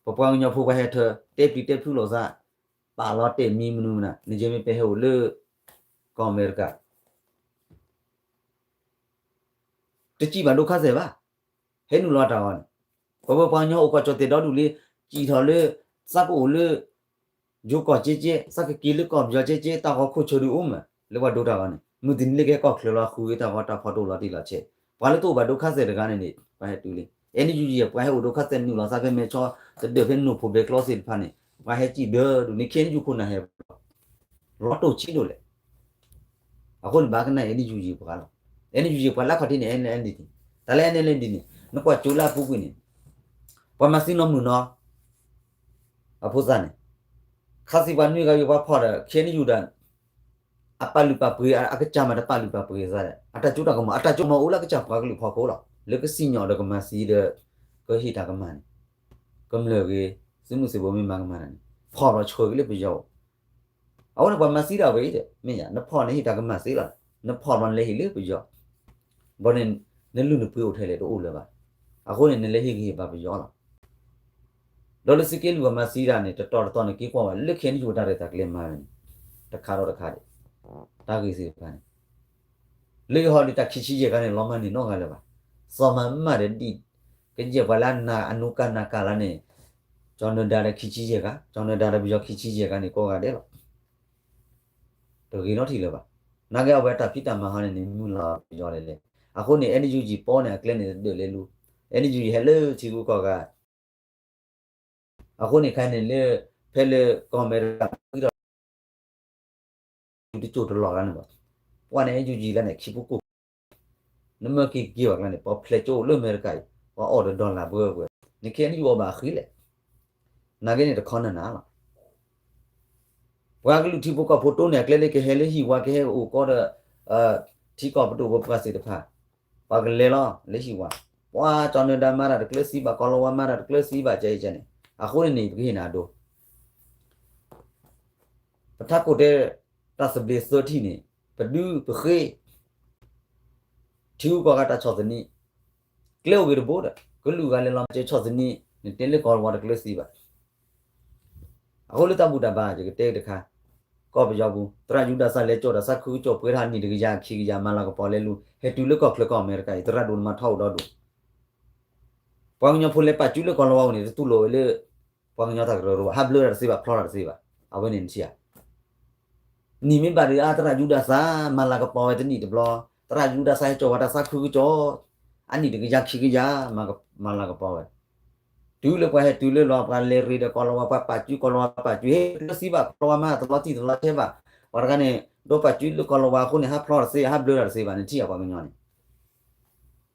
ပပှၤကညီဖိပှၤဟဲထၢ တဲပျံၤတဲဖုးလိာ်သး, ပာ်လီၤတဲာ်မံမနုၤမနုၤ, နယဲၢ်မ့ၢ်ပဲဟဲအိၣ်လၢ ကီၢ်အမဲရကၤ တစံၣ်ဘၣ်ဒိခါစဲၣ်ဘၣ်, ဟဲနုာ်လီၤတၢ်ဂီၤန့ၣ်, ပဝဲပှၤကညီအိၣ်ကီၢ်ကၠီၣ်တဲာ်ဒီဒူၣ်လံ, စံၣ်ထီၣ်လၢ သးကအိၣ်လၢ ယိၤကီၢ်က့က့, သးကက့ၤလၢကီၢ်ပယီၤက့က့, တၢ်ဂီၤခိၣ်ဆၢဒုးအိၣ်မး, လၢပှၤဒိတၢ်ဂီၤန့ၣ် မုၢ်တနံၤလၢကဟဲကီၢ်ချၢလီၤဃုာ်တၢ်ဂီၤတၢ်ဖီတအိၣ်လီၤတံၢ်လီၤဆဲး, ပှၤလၢတအိၣ်ဘၣ်ဒိခါစဲၣ်တဂၤန့ၣ်န့ၣ် ပှၤဟဲတုၤလံ, အဲၣ်ယူၣ်ယံၣ် ပှၤဟဲအိၣ်ဒိခါစဲၣ်နုာ်လီၤသးဖဲမဲာ်ဆီ, တဒၢးဖဲနိၣ်ဖိဘဲကျီသ့ၣ်တဖၣ်န့ၣ်, ပှၤဟဲစံၣ်ဒၢဒိၣ်န့ၣ် ခ့ၣ်အဲၣ်ယူၣ်ခိၣ်နၢ်ဟဲ လီၤတိၢ်ဆံးဒိၣ်လဲၣ်. အဃိန့ၣ် ဘၣ်ကနၣ် အဲၣ်ယူၣ်ယံၣ် ပှၤလီၤ, အဲၣ်ယူၣ်ယံၣ် ပှၤလၢခီၣ်ထံးန့ၣ် အဲၣ်ယူၣ်ယံၣ်, တၢ်လၢအဲၣ်ယူၣ်ယံၣ်န့ၣ် နကွၢ်ကၠိလၢအပူၤကွံာ်န့ၣ်, ပှၤမၤသံနီၢ်မုၢ်နီၢ်, အဖိသၣ်န့ၣ်, ခါသံပှၤနွံဂၤယိၤပှၤဖီၣ်ဒီး ခ့ၣ်အဲၣ်ယူၣ်ဒီး အပာ်လုၢ်ပာ်ပှ့ၤ အကစၢ်မၤတပာ်လုၢ်ပာ်ပှ့ၤသးဒီး အတၢ်ကၠိတၢ်ကမီၤ အတၢ်ကၠိမၤအိၣ်လၢအကစၢ်ပှၤကလုာ်ဖီခိၣ်လီၤ. လၢကစံၣ်ညီၣ်ဒီးကမၤသံဒီး ကဟ့ၣ်တၢ်ကမၣ်န့ၣ်, ကမျၢၢ်ဂ့ၤ သုးမုၢ်သံၣ်ဘိမ့ၢ်မၤကမၣ်န့ၣ် ဖီၣ်လီၤဆှၢက့ၤလၢပယီၤအိၣ်, အဝဲန့ၣ်ပှၤမၤသံဒၣ်ဝဲအံၤဒီး မ့ၢ်ယါ နဖီၣ်န့ၣ်ဟ့ၣ်တၢ်ကမၣ်သ့လီၤ, နဖီၣ်လီၤနလဲၤဟ့ၣ်လၢပယီၤ, ဘၣ်န့ၣ် နလုၢ်နပှ့ၤအိၣ်ထဲလဲၣ်တအိၣ်လၢၤဘၣ်, အဃိန့ၣ် နလဲၤဟ့ၣ်ဂံၢ်ဟ့ၣ်ဘါပယီၤလီၤ. ဒီးလၢသုးက့လွံၢ်ပှၤမၤသံတၢ်န့ၣ် တတီၤတတီၤန့ၣ် က့ၤကွၢ်ဘၣ် လၢခဲအံၤနယူၢ်တၢ်ရဲၣ်တၢ်ကျဲၤမၤဝဲန့ၣ် တခါဒီးတခါဒံး, တၢ်ဂ့ၢ်သ့ၣ်တဖၣ်န့ၣ် လၢယဟီဒုးတၢ်ခံဆံယဲၢ်ဂၤန့ၣ် လီၤမၢ်န့ၢ်နီတဂၤလၢၤဘၣ်, စီၤမၤမၢ်ဒီးဒ် ကယဲၢ်ပှၤလၢအနၢ်အနူကၢ်နၢ်ကၢ်လၢန့ၣ်, ကၠီၤနၢၤဒါဒီးခံဆံယဲၢ်ဂၤ, ကၠီၤနၢၤဒါဒီးပယီၤခံဆံယဲၢ်ဂၤန့ၣ် ကိးဂၤဒဲးလီၤ. တဂ့ၤနီတထံၣ်လၢၤဘၣ်. နာ်က့အဝဲတၢ်ဖံးတၢ်မၤဟီန့ၣ်န့ၣ် မုၢ်လၢ်ပယီၤလဲၣ်လဲၣ်. အဃိန့ၣ် အဲၣ်ယူၣ်ယံၣ်ပီန့ၣ် အကျဲန့ၣ်တဒၢးလဲၤလူၤ, အဲၣ်ယူၣ်ယံၣ်ဟဲလၢထံဂုၤကီၢ်ဂၤ, အဃိန့ၣ်ခဲအံၤန့ၣ်လၢ ဖဲလၢကီၢ်အမဲရကၤ တကၠိၢ်တလီၢ်လၢန့ၣ်ဘၣ်, ပှၤန့ၣ် အဲၣ်ယူၣ်ယံၣ်လၢန့ၣ် ခံပူၤကိၢ် နမၢက့ၤက့ၤဘၣ်ကျါန့ၣ် ပှၤဖျဲးကၠိလၢအမဲရကၤအံၤ ပှၤအီၣ်ဒီး dollar ဘှဲဘှဲ, နခဲအံၤနယူၢ်အီၣ်ဘၣ်အဃံလဲၣ်. နာ်က့န့ၣ်တခီနၤနၤလီၤ. ပှၤကလုာ်ထံဖိကီၢ်ဖိတိၢ်န့ၢ်အကျဲလၢကဟဲလၢဟံၣ်ဝါ ကဟဲအိၣ်ကီးဒီး ထံကီၢ်ပဒိၣ်ပပှၢ်သ့ၣ်တဖၣ်, ပှၤကလဲၤလီၤလၢဟံၣ်ဝါ, ပှၤကၠီၤနၢၤဒါမၤတၢ်တကျၢၤသံဘၣ်, ကီၤလၤဝါမၤတၢ်တကျၢၤသံဘၣ် ကဲအံၤကဲန့ၣ်, အဃိန့ၣ်န့ၣ် ပကဟ့ၣ်နၤအဒိ ပထးခိၣ်တဲ တၢ်သဘျ့သၢထံၣ်န့ၣ် ပဒုပဃ့ ထံဂုၤကီၢ်ဂၤတၢ်ဆီၣ်သနံး, ကျဲအိၣ်ဂ့ၤတဘိဒီး ကလုာ်ဂၤလဲၤလီၤမၤစၢၤဆီၣ်သနံး နတဲလၢကီၤလၤဝါတကျၢၤသံဘၣ်. အဃိလၢတၢ်ဘူၣ်တၢ်ဘါ ယကတဲတခါ, ကီၢ်ပယီၤပူၤ သရၣ်ယူဒၤစၢ်လဲၤကၠီၣ်တၢ်သးခုကစီၣ်ပှဲၤထီၣ်နံၣ်တကယၤခံကယၤ မၤလၤကပီၤလဲၤလူၤ ဟဲတုၤလၢကီၢ်ချၢကီၢ်အမဲရကၤအံၤ သရၣ်ဒိၣ်နမါထီၣ်အိၣ်ဒီဒူၣ် ပှၤကညီဖိလဲၤပာ်စုလၢကီၢ်လီၤဝါအအိၣ်န့ၣ် တတူၢ်လိာ်ဝဲလၢ ပှၤကညီတၢ်ကရၢကရိဘၣ်, ဟးဘျၢတၢ်တသ့ဘၣ်, ဖျီတၢ်တသ့ဘၣ်, အဝဲန့ၣ်နထံၣ်ဧါ. နံၣ်မ့ၢ်ဘၣ်ဒီး အါ သရၣ်ယူဒၤစၢ် မၤလၤကပီၤဝဲတနံၣ်တဘျီ, သရၣ်ယူဒၤစၢ်ဟဲကၠီၣ်ဝဲတၢ်သးခုကစီၣ်, အနံၣ်တကယၤခံကယၤ မၤလၤကပီၤဝဲ, တုၤလၢပှၤဟဲတုၤလၢလီၤ ပှၤလဲၤရ့ဒီးကီၢ်လီၤဝါ ပှၤပာ်စုကီၢ်လီၤဝါ ပာ်စုဟ့ၣ်လၢစံးဘၣ်ကီၢ်လီၤဝါ မၤတလီၤတံၢ်တလီၤဆဲးဘၣ်, ပှၤတဂၤန့ၣ် ဒိးပာ်စုလၢကီၢ်လီၤဝါအဃိန့ၣ် ဟးဖျီတသ့ ဟးဘျၢတၢ်တသ့ဘၣ် နထံၣ်ဧါပှၤကညီန့ၣ်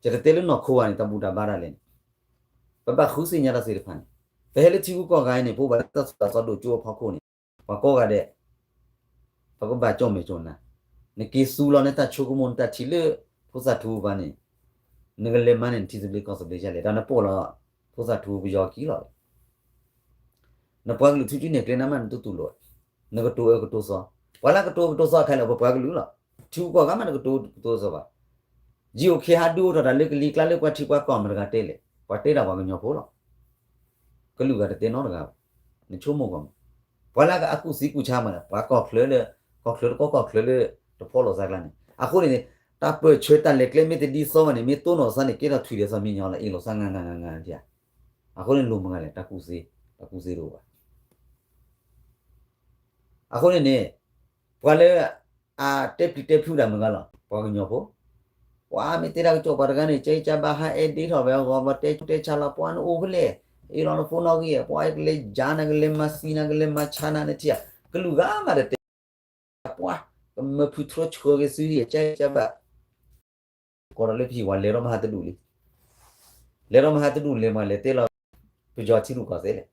ယတတဲလၢနီၢ်ခိဘၣ်န့ၣ် တၢ်ဘူၣ်တၢ်ဘါဒၣ်လဲာ်န့ၣ် ပဘၣ်ဃုသ့ၣ်ညါတၢ်သ့ၣ်တဖၣ်န့ၣ်, ပဟဲလၢထံဂုၤကီၢ်ဂၤအံၤန့ၣ် ပအိၣ်ဘၣ်လၢတၢ်သိၣ်တၢ်သီဒိၣ်ကၠိအဖီခိၣ်န့ၣ်, ပှၤကိးဂၤဒဲး ပကဘၣ်ကၠီၣ်မဲာ်ကၠီၣ်နါ, နက့ၤသူလီၤနတၢ်ဆိကမိၣ်နတၢ်ထံၣ်လၢ ဖိသၣ်ထူပူၤန့ၣ်, နကလဲၤမၤန့ၢ်နထံသဘျ့ကီၢ်သဘျ့ဒ်လဲၣ်, ဒီးနပိာ်လီၤ ဖိသၣ်ထူပူၤပယီၤအခံလီၤ. နပှၤကလုာ်ထူစုနဲၣ်ကျဲနၤမး နတတူၢ်လိာ်, နကတိၤအၢကတိၤသီ, ပှၤလၢကတိၤအၢကတိၤသီခဲလၢာ် ပပှၤကလုာ်လီၤ. ထံဂုၤကီၢ်ဂၤမး နကတိၤအၢကတိၤသီဘၣ်. ယိၤခ့ဟးဒုးအိၣ်ထီၣ်တၢ်လၢကလံၤကျါလၢပှၤထံပှၤကီၢ် မတၤတဂၤတဲလဲၣ်, ပှၤတဲဒၣ်ပှၤကညီဖိလီၤ. ကလုာ်ဂၤတတဲနီတဂၤဘၣ်. နဆိကမိၣ်ကွၢ်မး, ပှၤလၢကအကူၣ်သံကူၣ်ဆါမး ပှၤကီၢ်ချၢလၢ ကီၢ်ချၢတကီၢ် ကီၢ်ချၢလၢ တဖီလိာ်သးကျါန့ၣ် အဃိန့ၣ်န့ၣ် တၢ်ပၢၢ်ဆၢတၢ်လဲၤကျဲမ့ၢ်တဒ်သိးဘၣ်န့ၣ် မ့ၢ်တိၢ်နီၣ်သးန့ၣ် ကဲထီၣ်ထွံၣ်ဒီးသီမံညီလီၤ အ့ၣ်လိာ်သး ငါ ငါ ငါ ငါ ဒ်ဧါ. အဃိန့ၣ်လိၣ်မုာ်ဂၤလဲၣ် တၢ်ကူၣ်သ့, တၢ်ကူၣ်သ့တအိၣ်ဘၣ်. အဃိန့ၣ်န့ၣ် ပှၤလၢ အတဲပျံၤတဲဖုးတၢ်မုာ်ဂၤလီၤ ပှၤကညီဖိ, ပှၤမ့ၢ်တဲတၢ်ကစီၣ်ပှၤတဂၤန့ၣ် ကဲကၢဘၣ်ဟးအဲၣ်ဒ့ထီၣ်ဝဲအဂီၢ် ပှၤတဲဆူးတဲဆါလီၤ ပှၤနအိၣ်ဖဲလဲၣ်, အ့ၣ်လီၤနဖိနီၣ်ဂံၢ် ပှၤကလဲၤယါနၤ ကလဲၤမၤသံနၤ ကလဲၤမၤဆါနၤ နထံၣ်ဧါ. ကလုာ်ဂၤမးတတဲ ပှၤ ကမၢဖုးထြီဆှၢက့ၤသု ကဲကၢဘၣ် ကီးဒီးလၢဖံဝဲလဲၤထီၣ်မဟါတဒူၣ်လံ, လဲၤထီၣ်မဟါတဒူၣ်လဲၤမး လဲၤတဲလီၤ ပယီၤထံရူၢ်ကီၢ်သဲးလဲၣ်,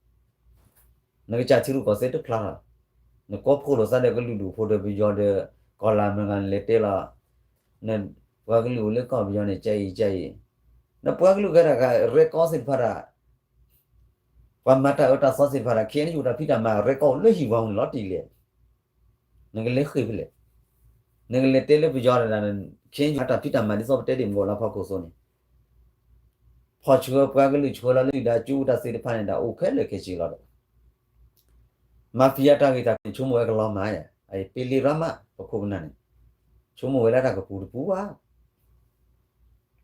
နကစၢ်ထံရူၢ်ကီၢ်သဲးတဖျါထီၣ်, နကိးဖှိၣ်လိာ်သးဒီးကလုာ်ဒူၣ်ဖိဒီးပယီၤဒီး ကီၢ်လၢ်မုာ်ဂၤန့ၣ် လဲၤတဲလီၤ နပှၤကလုာ်အိၣ်လၢကီၢ်ပယီၤန့ၣ် ကဲအံၤကဲအံၤ, နပှၤကလုာ်ဂၤတဂၤ record သ့ၣ်တဖၣ်ဒၣ် ပှၤမၤတၢ်အၢတၢ်သီသ့ၣ်တဖၣ်ဒၣ် ခဲအံၤနယူၢ်တၢ်ဖံးတၢ်မၤ record အိၣ်လၢဟံၣ်ဝါပူၤန့ၣ်လီၤတံၢ်လဲၣ်. နကလဲၤဃ့ၢ်ဖဲလဲၣ်, နကလဲၤတဲလၢပယီၤဒၣ် ခဲအံၤနယူၢ်တၢ်ဖံးတၢ်မၤဒ်သိးပတဲဒံးမ့ၢ်လၢဖီခိၣ်သိးန့ၣ် ဖီၣ်ဆှၢပှၤကလုာ်ဆှၢလီၤလၢဒုၣ်ဒါကၠိတၢ်သ့ၣ်တဖၣ်န့ၣ် တၢ်အိၣ်ခဲလၢာ်ခဲဆ့လီၤဒီး mafia တၢ်ဂ့ၢ်တၢ်ကျိၤန့ၣ် ဆိကမိၣ်ဝဲကလီၤမၢ်ဧါ, အအံၤ ပ့လ့ရါမး ပခိၣ်ပနၢ်န့ၣ် ဆိကမိၣ်ဝဲလၢတၢ်ကပူၤတပူၤဘၣ်.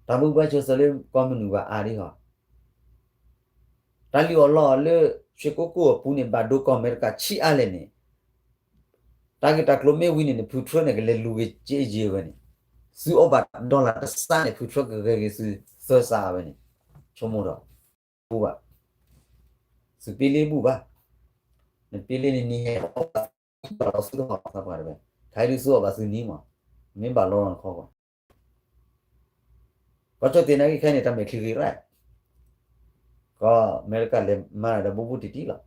တၢ်ဘူၣ်ဘၣ်ဆိးဆၢလၢကီၢ်မနုၤဘၣ်အါဒံးဟီ, တၢ်လံၣ်အီၣ်လီအီၣ်လၢ ရွှေကုက္ကို အပူၤန့ၣ် ဘၣ်ဒိကီၢ်အမဲရကၤဆံးအါလဲၣ်န့ၣ် တၢ်ဂ့ၢ်တၢ်ကျိၤမ့ၢ်ဝံၤန့ၣ်န့ၣ် ဖုထြၢန့ၣ် ကလဲၤလူၤက့ၤက့ယဲဝဲန့ၣ်, သုအီၣ်ဘၣ် dollar တစးန့ၣ် ဖုထြၢကဂဲၤက့ၤသုသၢစးဝဲန့ၣ်, ဆိကမိၣ်ဒီး ဘူၣ်ဘၣ်, သုပ့လ့ဘူၣ်ဘၣ်, နပ့လ့န့ၣ်နံၤဟဲအီၣ်ဘၣ်သုတဟီၣ်သးပှၢ်တဝဲ, ခဲအံၤဒုးသုအီၣ်ဘၣ်သုနံၤမး, မ့ၢ်ဘၣ်လီၤလီၤနခီကီး ကီၢ်ကၠီၣ်တဲာ်နာ်က့ခဲအံၤန့ၣ် တၢ်မဲာ်ချံဂ့ၤရၣ်, ကီၢ်အမဲရကၤလဲၤမၤတၢ်ဒီးဘူးဘူးတံၢ်တံၢ်လီၤ.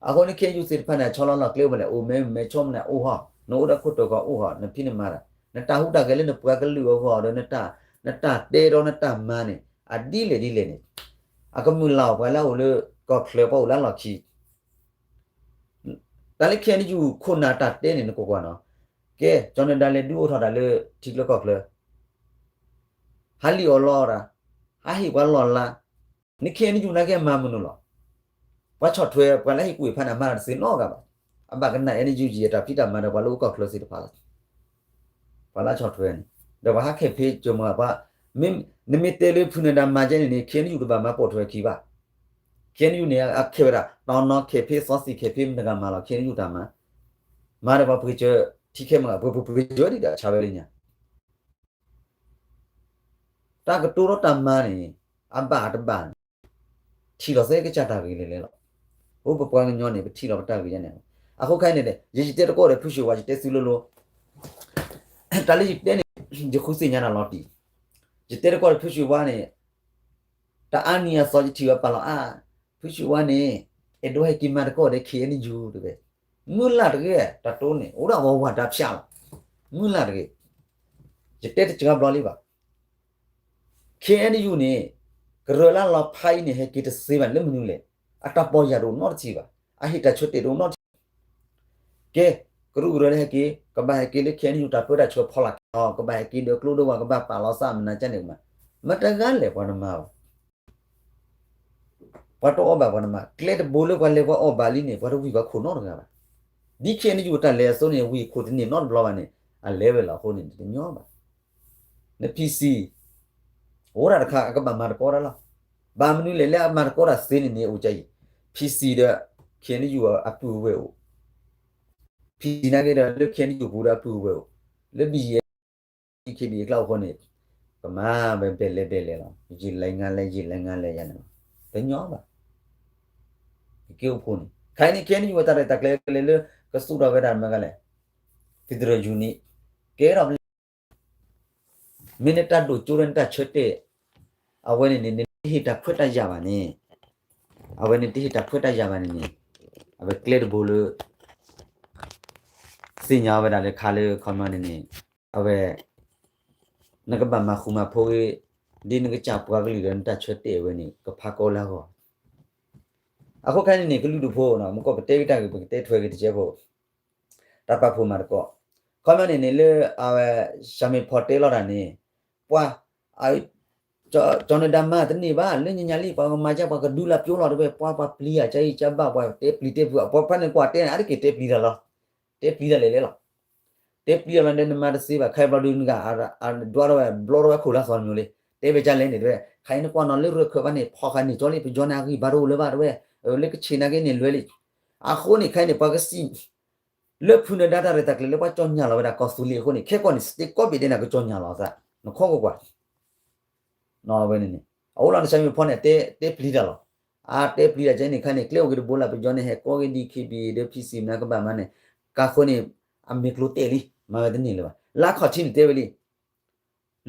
အဃိန့ၣ် ခဲအံၤယူၢ်သ့ၣ်တဖၣ်န့ၣ် ဆီလီၤလီၤကျဲအိၣ်မးလဲၣ်, အိၣ်မ့ၢ်မဲာ်ဆိမနုၤအိၣ်ဟီ, နအိၣ်ဒီးခိၣ်တီကီၢ်အိၣ်ဟီ, နဖံးနမၤတၢ်, နတၢ်ဟူးတၢ်ဂဲၤလၢနပှၤကလုာ်အဂီၢ်ဒီး နတၢ်တဲဒီးနတၢ်မၤန့ၣ် အဒ်လဲၣ်ဒ်လဲၣ်န့ၣ်, အကမုာ်လၢ်အီၤပှၤလၢအအိၣ်လၢကီၢ်ချၢ ပှၤအိၣ်လၢအလီၢ်ခံ တၢ်လၢခဲအံၤနယူၢ်ခိၣ်နၢ်တၢ်တဲန့ၣ် နကွၢ်ကွၢ်နီၤ, ကဲ ကၠီၤနဒါလဲၤဒုးအိၣ်ထီၣ်တၢ်လၢထံချၢကီၢ်ချၢ, ဟးလံၣ်အီၣ်လီအီၣ်တၢ်, ဟးဟ့ၣ်ပှၤလီၢ်လါ, နခဲအံၤနယူၢ်နာ်က့မၤမနုၤလီၤ. ပှၤဆီၣ်ထွဲ ပှၤလၢဟ့ၣ်ကူၣ်ဟ့ၣ်ဖးန့ၣ် မၤတၢ်တသ့နီတဂၤဘၣ်. အဘၣ်ကနၣ် NUG အတၢ်ဖံးတၢ်မၤဒီးပှၤလၢအိၣ်ကီၢ်ချၢသ့ၣ်တဖၣ်လီၤ. ပှၤလၢဆီၣ်ထွဲန့ၣ် ဒီးပှၤဟးခဲဖ့ကၢမၤပှၤ, မ့ၢ်နမ့ၢ်တဲလၢဖုနဒါမၤကဲန့ၣ်န့ၣ် ခဲအံၤနယူၢ်တဘၣ်မၤပိာ်ထွဲခံဘၣ်. ခဲအံၤနယူၢ်န့ၣ် အခဲဝဲဒၣ် တီနီၢ်ခဲဖ့ သီသံၣ်ခဲဖ့ မတဂၤမၤလီၤ ခဲအံၤနယူၢ်တၢ်မၤ, မၤဒီးပှၤပှ့ၤကၢ ထံခဲမုၢ်ဂၤ ပှ့ၤပှ့ၤပှ့ၤကၢဒ်ဒီးဆါဝဲလၢညါ တၢ်ကတိၤဒီးတၢ်မၤန့ၣ် အဘၣ်အတဘၣ်န့ၣ် ထံၣ်လီၤသဲကစၢ်တၢ်ဂ့ၤလဲၣ်လဲၣ်လီၤ. အိၣ်ပပှၤကညီန့ၣ် ပထံၣ်လီၤပတၢ်ဂ့ၤညါန့ၣ်, အဃိခဲအံၤန့ၣ် ယယတဲတကိးဒီးဖုၣ်ဆူၣ်ဝါ ယတဲသုလိၤလိၤ, တၢ်လၢယတဲန့ၣ် ယဃုသ့ၣ်ညါနၤလီၤတံၢ်, ယတဲတကိးဒီးဖုၣ်ဆူၣ်ဝါန့ၣ် တၢ်အါနံၤအသီယထံၣ်ဝဲပာ်လီၤအါ, ဖုၣ်ဆူၣ်ဝါန့ၣ် အဲၣ်ဒိးဟဲက့ၤမၤတကိးဒီး KNU တဝဲ, မုၢ်လၢ်တဂ့ၤ တၢ်တိၢ်န့ၣ် အိၣ်ဒၣ်ဝဲဝဲတၢ်ဖၠၣ်လီၤ, မုၢ်လၢ်တဂ့ၤ, ယတဲတစှၤဘျီလံဘၣ် KNU န့ၣ် ကရၢလၢလီၤဖးအံၤန့ၣ် ဟဲက့ၤတသ့ဘၣ်လၢမနုၤလဲၣ်, အတၢ်ပီၢ်ယၢ်တအိၣ်နီတထံၣ်ဘၣ်, အဟ့ၣ်တၢ်ဆၢတဲာ်တအိၣ်နီတထံၣ်, ကဲ, ကရူၢ်ကရၢလၢဟဲက့ၤ ကဘၣ်ဟဲက့ၤလၢ KNU တၢ်ပၢတၢ်ဆှၢဖီလာ်က့ၤအီၤ, ကဘၣ်ဟဲက့ၤဒီးကျိဒီးဝဲ ကဘၣ်ပာ်လီၤသးမနုၤကဲန့ၣ်မး, မတဂၤလဲၣ်ပှၤတမၤဘၣ် ပှၤတအီၣ်ဘၣ်ပှၤနမၤ ကျဲတဘိလၢပှၤလဲၤပှၤအီၣ်ဘၣ်လံန့ၣ် ပှၤတဝံၣ်ပှၤခိၣ်နီတဂၤဘၣ်. ဒ် ခ့ၣ်အဲၣ်ယူၣ် အတၢ်လဲၤအသိးန့ၣ် ဝံၣ်ခိၣ်တန့ၢ်နီတဘျီဘၣ်န့ၣ် အလဲၤဝဲလီၤအဃိန့ၣ် တညီဘၣ်. န ဖံစံၣ် အိၣ်ဒၣ်တခါ အကဘၣ်မၤသကိးတၢ်လီၤ. ဘၣ်မနုၤလဲၣ် လၢအမၤသကိးတၢ်သ့န့ၣ်န့ၣ် အိၣ်ကၠါအံၤ ဖံစံၣ်ဒီး ခ့ၣ်အဲၣ်ယူၣ် အပုၢ်အဝဲၢ်အိၣ်, ဖံစံၣ်နာ်က့ဒီး လၢ ခ့ၣ်အဲၣ်ယူၣ် ပူၤဒီးအပုၢ်အဝဲၢ်အိၣ်, လၢ ဘံၣ်ယဲ ခ့ၣ်ဘံၣ်အကျါအိၣ်ဃိန့ၣ် ကမၤဝဲဘဲၣ်လဲၤဘဲၣ်လဲၤလီၤ. ယံာ်လဲၤငါလဲၤ ယံာ်လဲၤငါလဲၤယၤန့ၣ်လီၤ. တညီဘၣ်. ကက့ၤအိၣ်ဖှိၣ်န့ၣ် ခဲအံၤန့ၣ် ခ့ၣ်အဲၣ်ယူၣ် အတၢ်ရဲၣ်တၢ်ကျဲၤကလဲၤလၢ ကသူၣ်ထီၣ်ဝဲဒၣ်မ့ၢ်ဂ့ၤလဲၣ် federal unit ကဲထီၣ် မ့ၢ်နတၢ်ဒိၣ်ကၠိလၢနတၢ်ဆၢတဲာ် အဝဲန့ၣ်န့ၣ် နတဟ့ၣ်တၢ်ခွဲးတၢ်ယာ်ဘၣ်န့ၣ်, အဝဲန့ၣ်တဟ့ၣ်တၢ်ခွဲးတၢ်ယာ်ဘၣ်န့ၣ်န့ၣ်, အဝဲကျဲတဘိလၢ သ့ၣ်ညါဝဲဒၣ်လၢခါလၢခီမီန့ၣ်န့ၣ်, အဝဲ နကဘၣ်မၤဃူမၤဖိးဂ့ၤ, ဒ်နကစၢ်ပှၤကလုာ်ဒီးနတၢ်ဆၢတဲာ်ဝဲန့ၣ် ကဖးကီလၢအဂီၢ်. အဃိခဲအံၤန့ၣ်န့ၣ် ကလုာ်ဒူၣ်ဖိ မ့ၢ်ကီၢ်ပတဲက့ၤတၢ်ဂ့ၢ် ပကတဲထွဲက့ၤတကဲးဖိ တၢ်ပာ်ဖှိၣ်မၤသကိး, ခီမီန့ၣ်န့ၣ်လၢအဝဲ ရှၤမ့ၣ်ဖီတဲလီၤတၢ်န့ၣ်, ပှၤ ကၠီၤနဒါမၤတန့ၢ်ဘၣ် လၢညါညါလံ ပှၤကမၤကၢ် ပှၤကဒုလၢပျိလီၤတဲဝဲ ပှၤပျံၤအကၢအံၤကၢဘၣ် ပှၤတဲပျံၤတဲဖုး ပှၤဖဲန့ၣ်ကွၢ်တဲန့ၣ် အါတက့ၢ်တဲပျံၤတၢ်လီၤ. တဲပျံၤတၢ်လဲၣ်လဲၣ်လီၤ. တဲပျံၤတၢ်လီၤဒီး နမၤတသ့ဘၣ် ခဲဘျီဒုးနဂၤ ဒွးထီၣ်ဝဲ ဘျီထီၣ်ဝဲခိၣ်လၢသီတမံၤလံ. တဲဝဲကၢလဲၣ်န့ၣ်တဲဝဲ ခဲအံၤနကွၢ်နီၤလၢရၢၢ်ခၢၣ်ဘၣ်န့ၣ် ဖီၣ်ဃာ်န့ၢ်ကၠီလံ ပယီၤန့ၣ်အဂံၢ်ဘါတအိၣ်လၢၤဘၣ်တဲဝဲ, လၢကဆ့ၣ်နာ်က့န့ၣ်လွဲလံ. အဃိန့ၣ် ခဲအံၤန့ၣ် ပှၤကစံး လၢဖုနဒါတၢ်ရဲၣ်တၢ်ကျဲၤလၢပှၤကၠီၣ်ညၣ်လီၤဝဲဒၣ်ကီၢ်သူလ့ၤအဃိန့ၣ် ခဲကီၢ်န့ၣ် စတ့ကီၢ်ဘ့ၣ်ဒဲးန့ၣ် ကၠီၣ်ညၣ်လီၤသး နခီကွၢ်ကွၢ် ဝဲန့ၣ်န့ၣ် အအိၣ်လီၤနဆၢမံၤဖီန့ၣ် တဲပျံၤတၢ်လီၤ. အတဲပျံၤတၢ်ကဲန့ၣ် ခါန့ၣ် ကျဲအိၣ်က့ၤတဘိလၢပယီၤန့ၣ် ဟဲကီက့ၤဒ် ခ့ၣ်ဘံၣ်အ့ၣ် ဒီး ဖံစံၣ်မနၤကဘၣ်မၤန့ၣ် ကးဃိန့ၣ် အမ့ၢ်ကျိၤတဲာ်လံ မၤဝဲတန့ၢ်လၢၤဘၣ်. လၢအခီၣ်ထံးန့ၣ်တဲဝဲလံ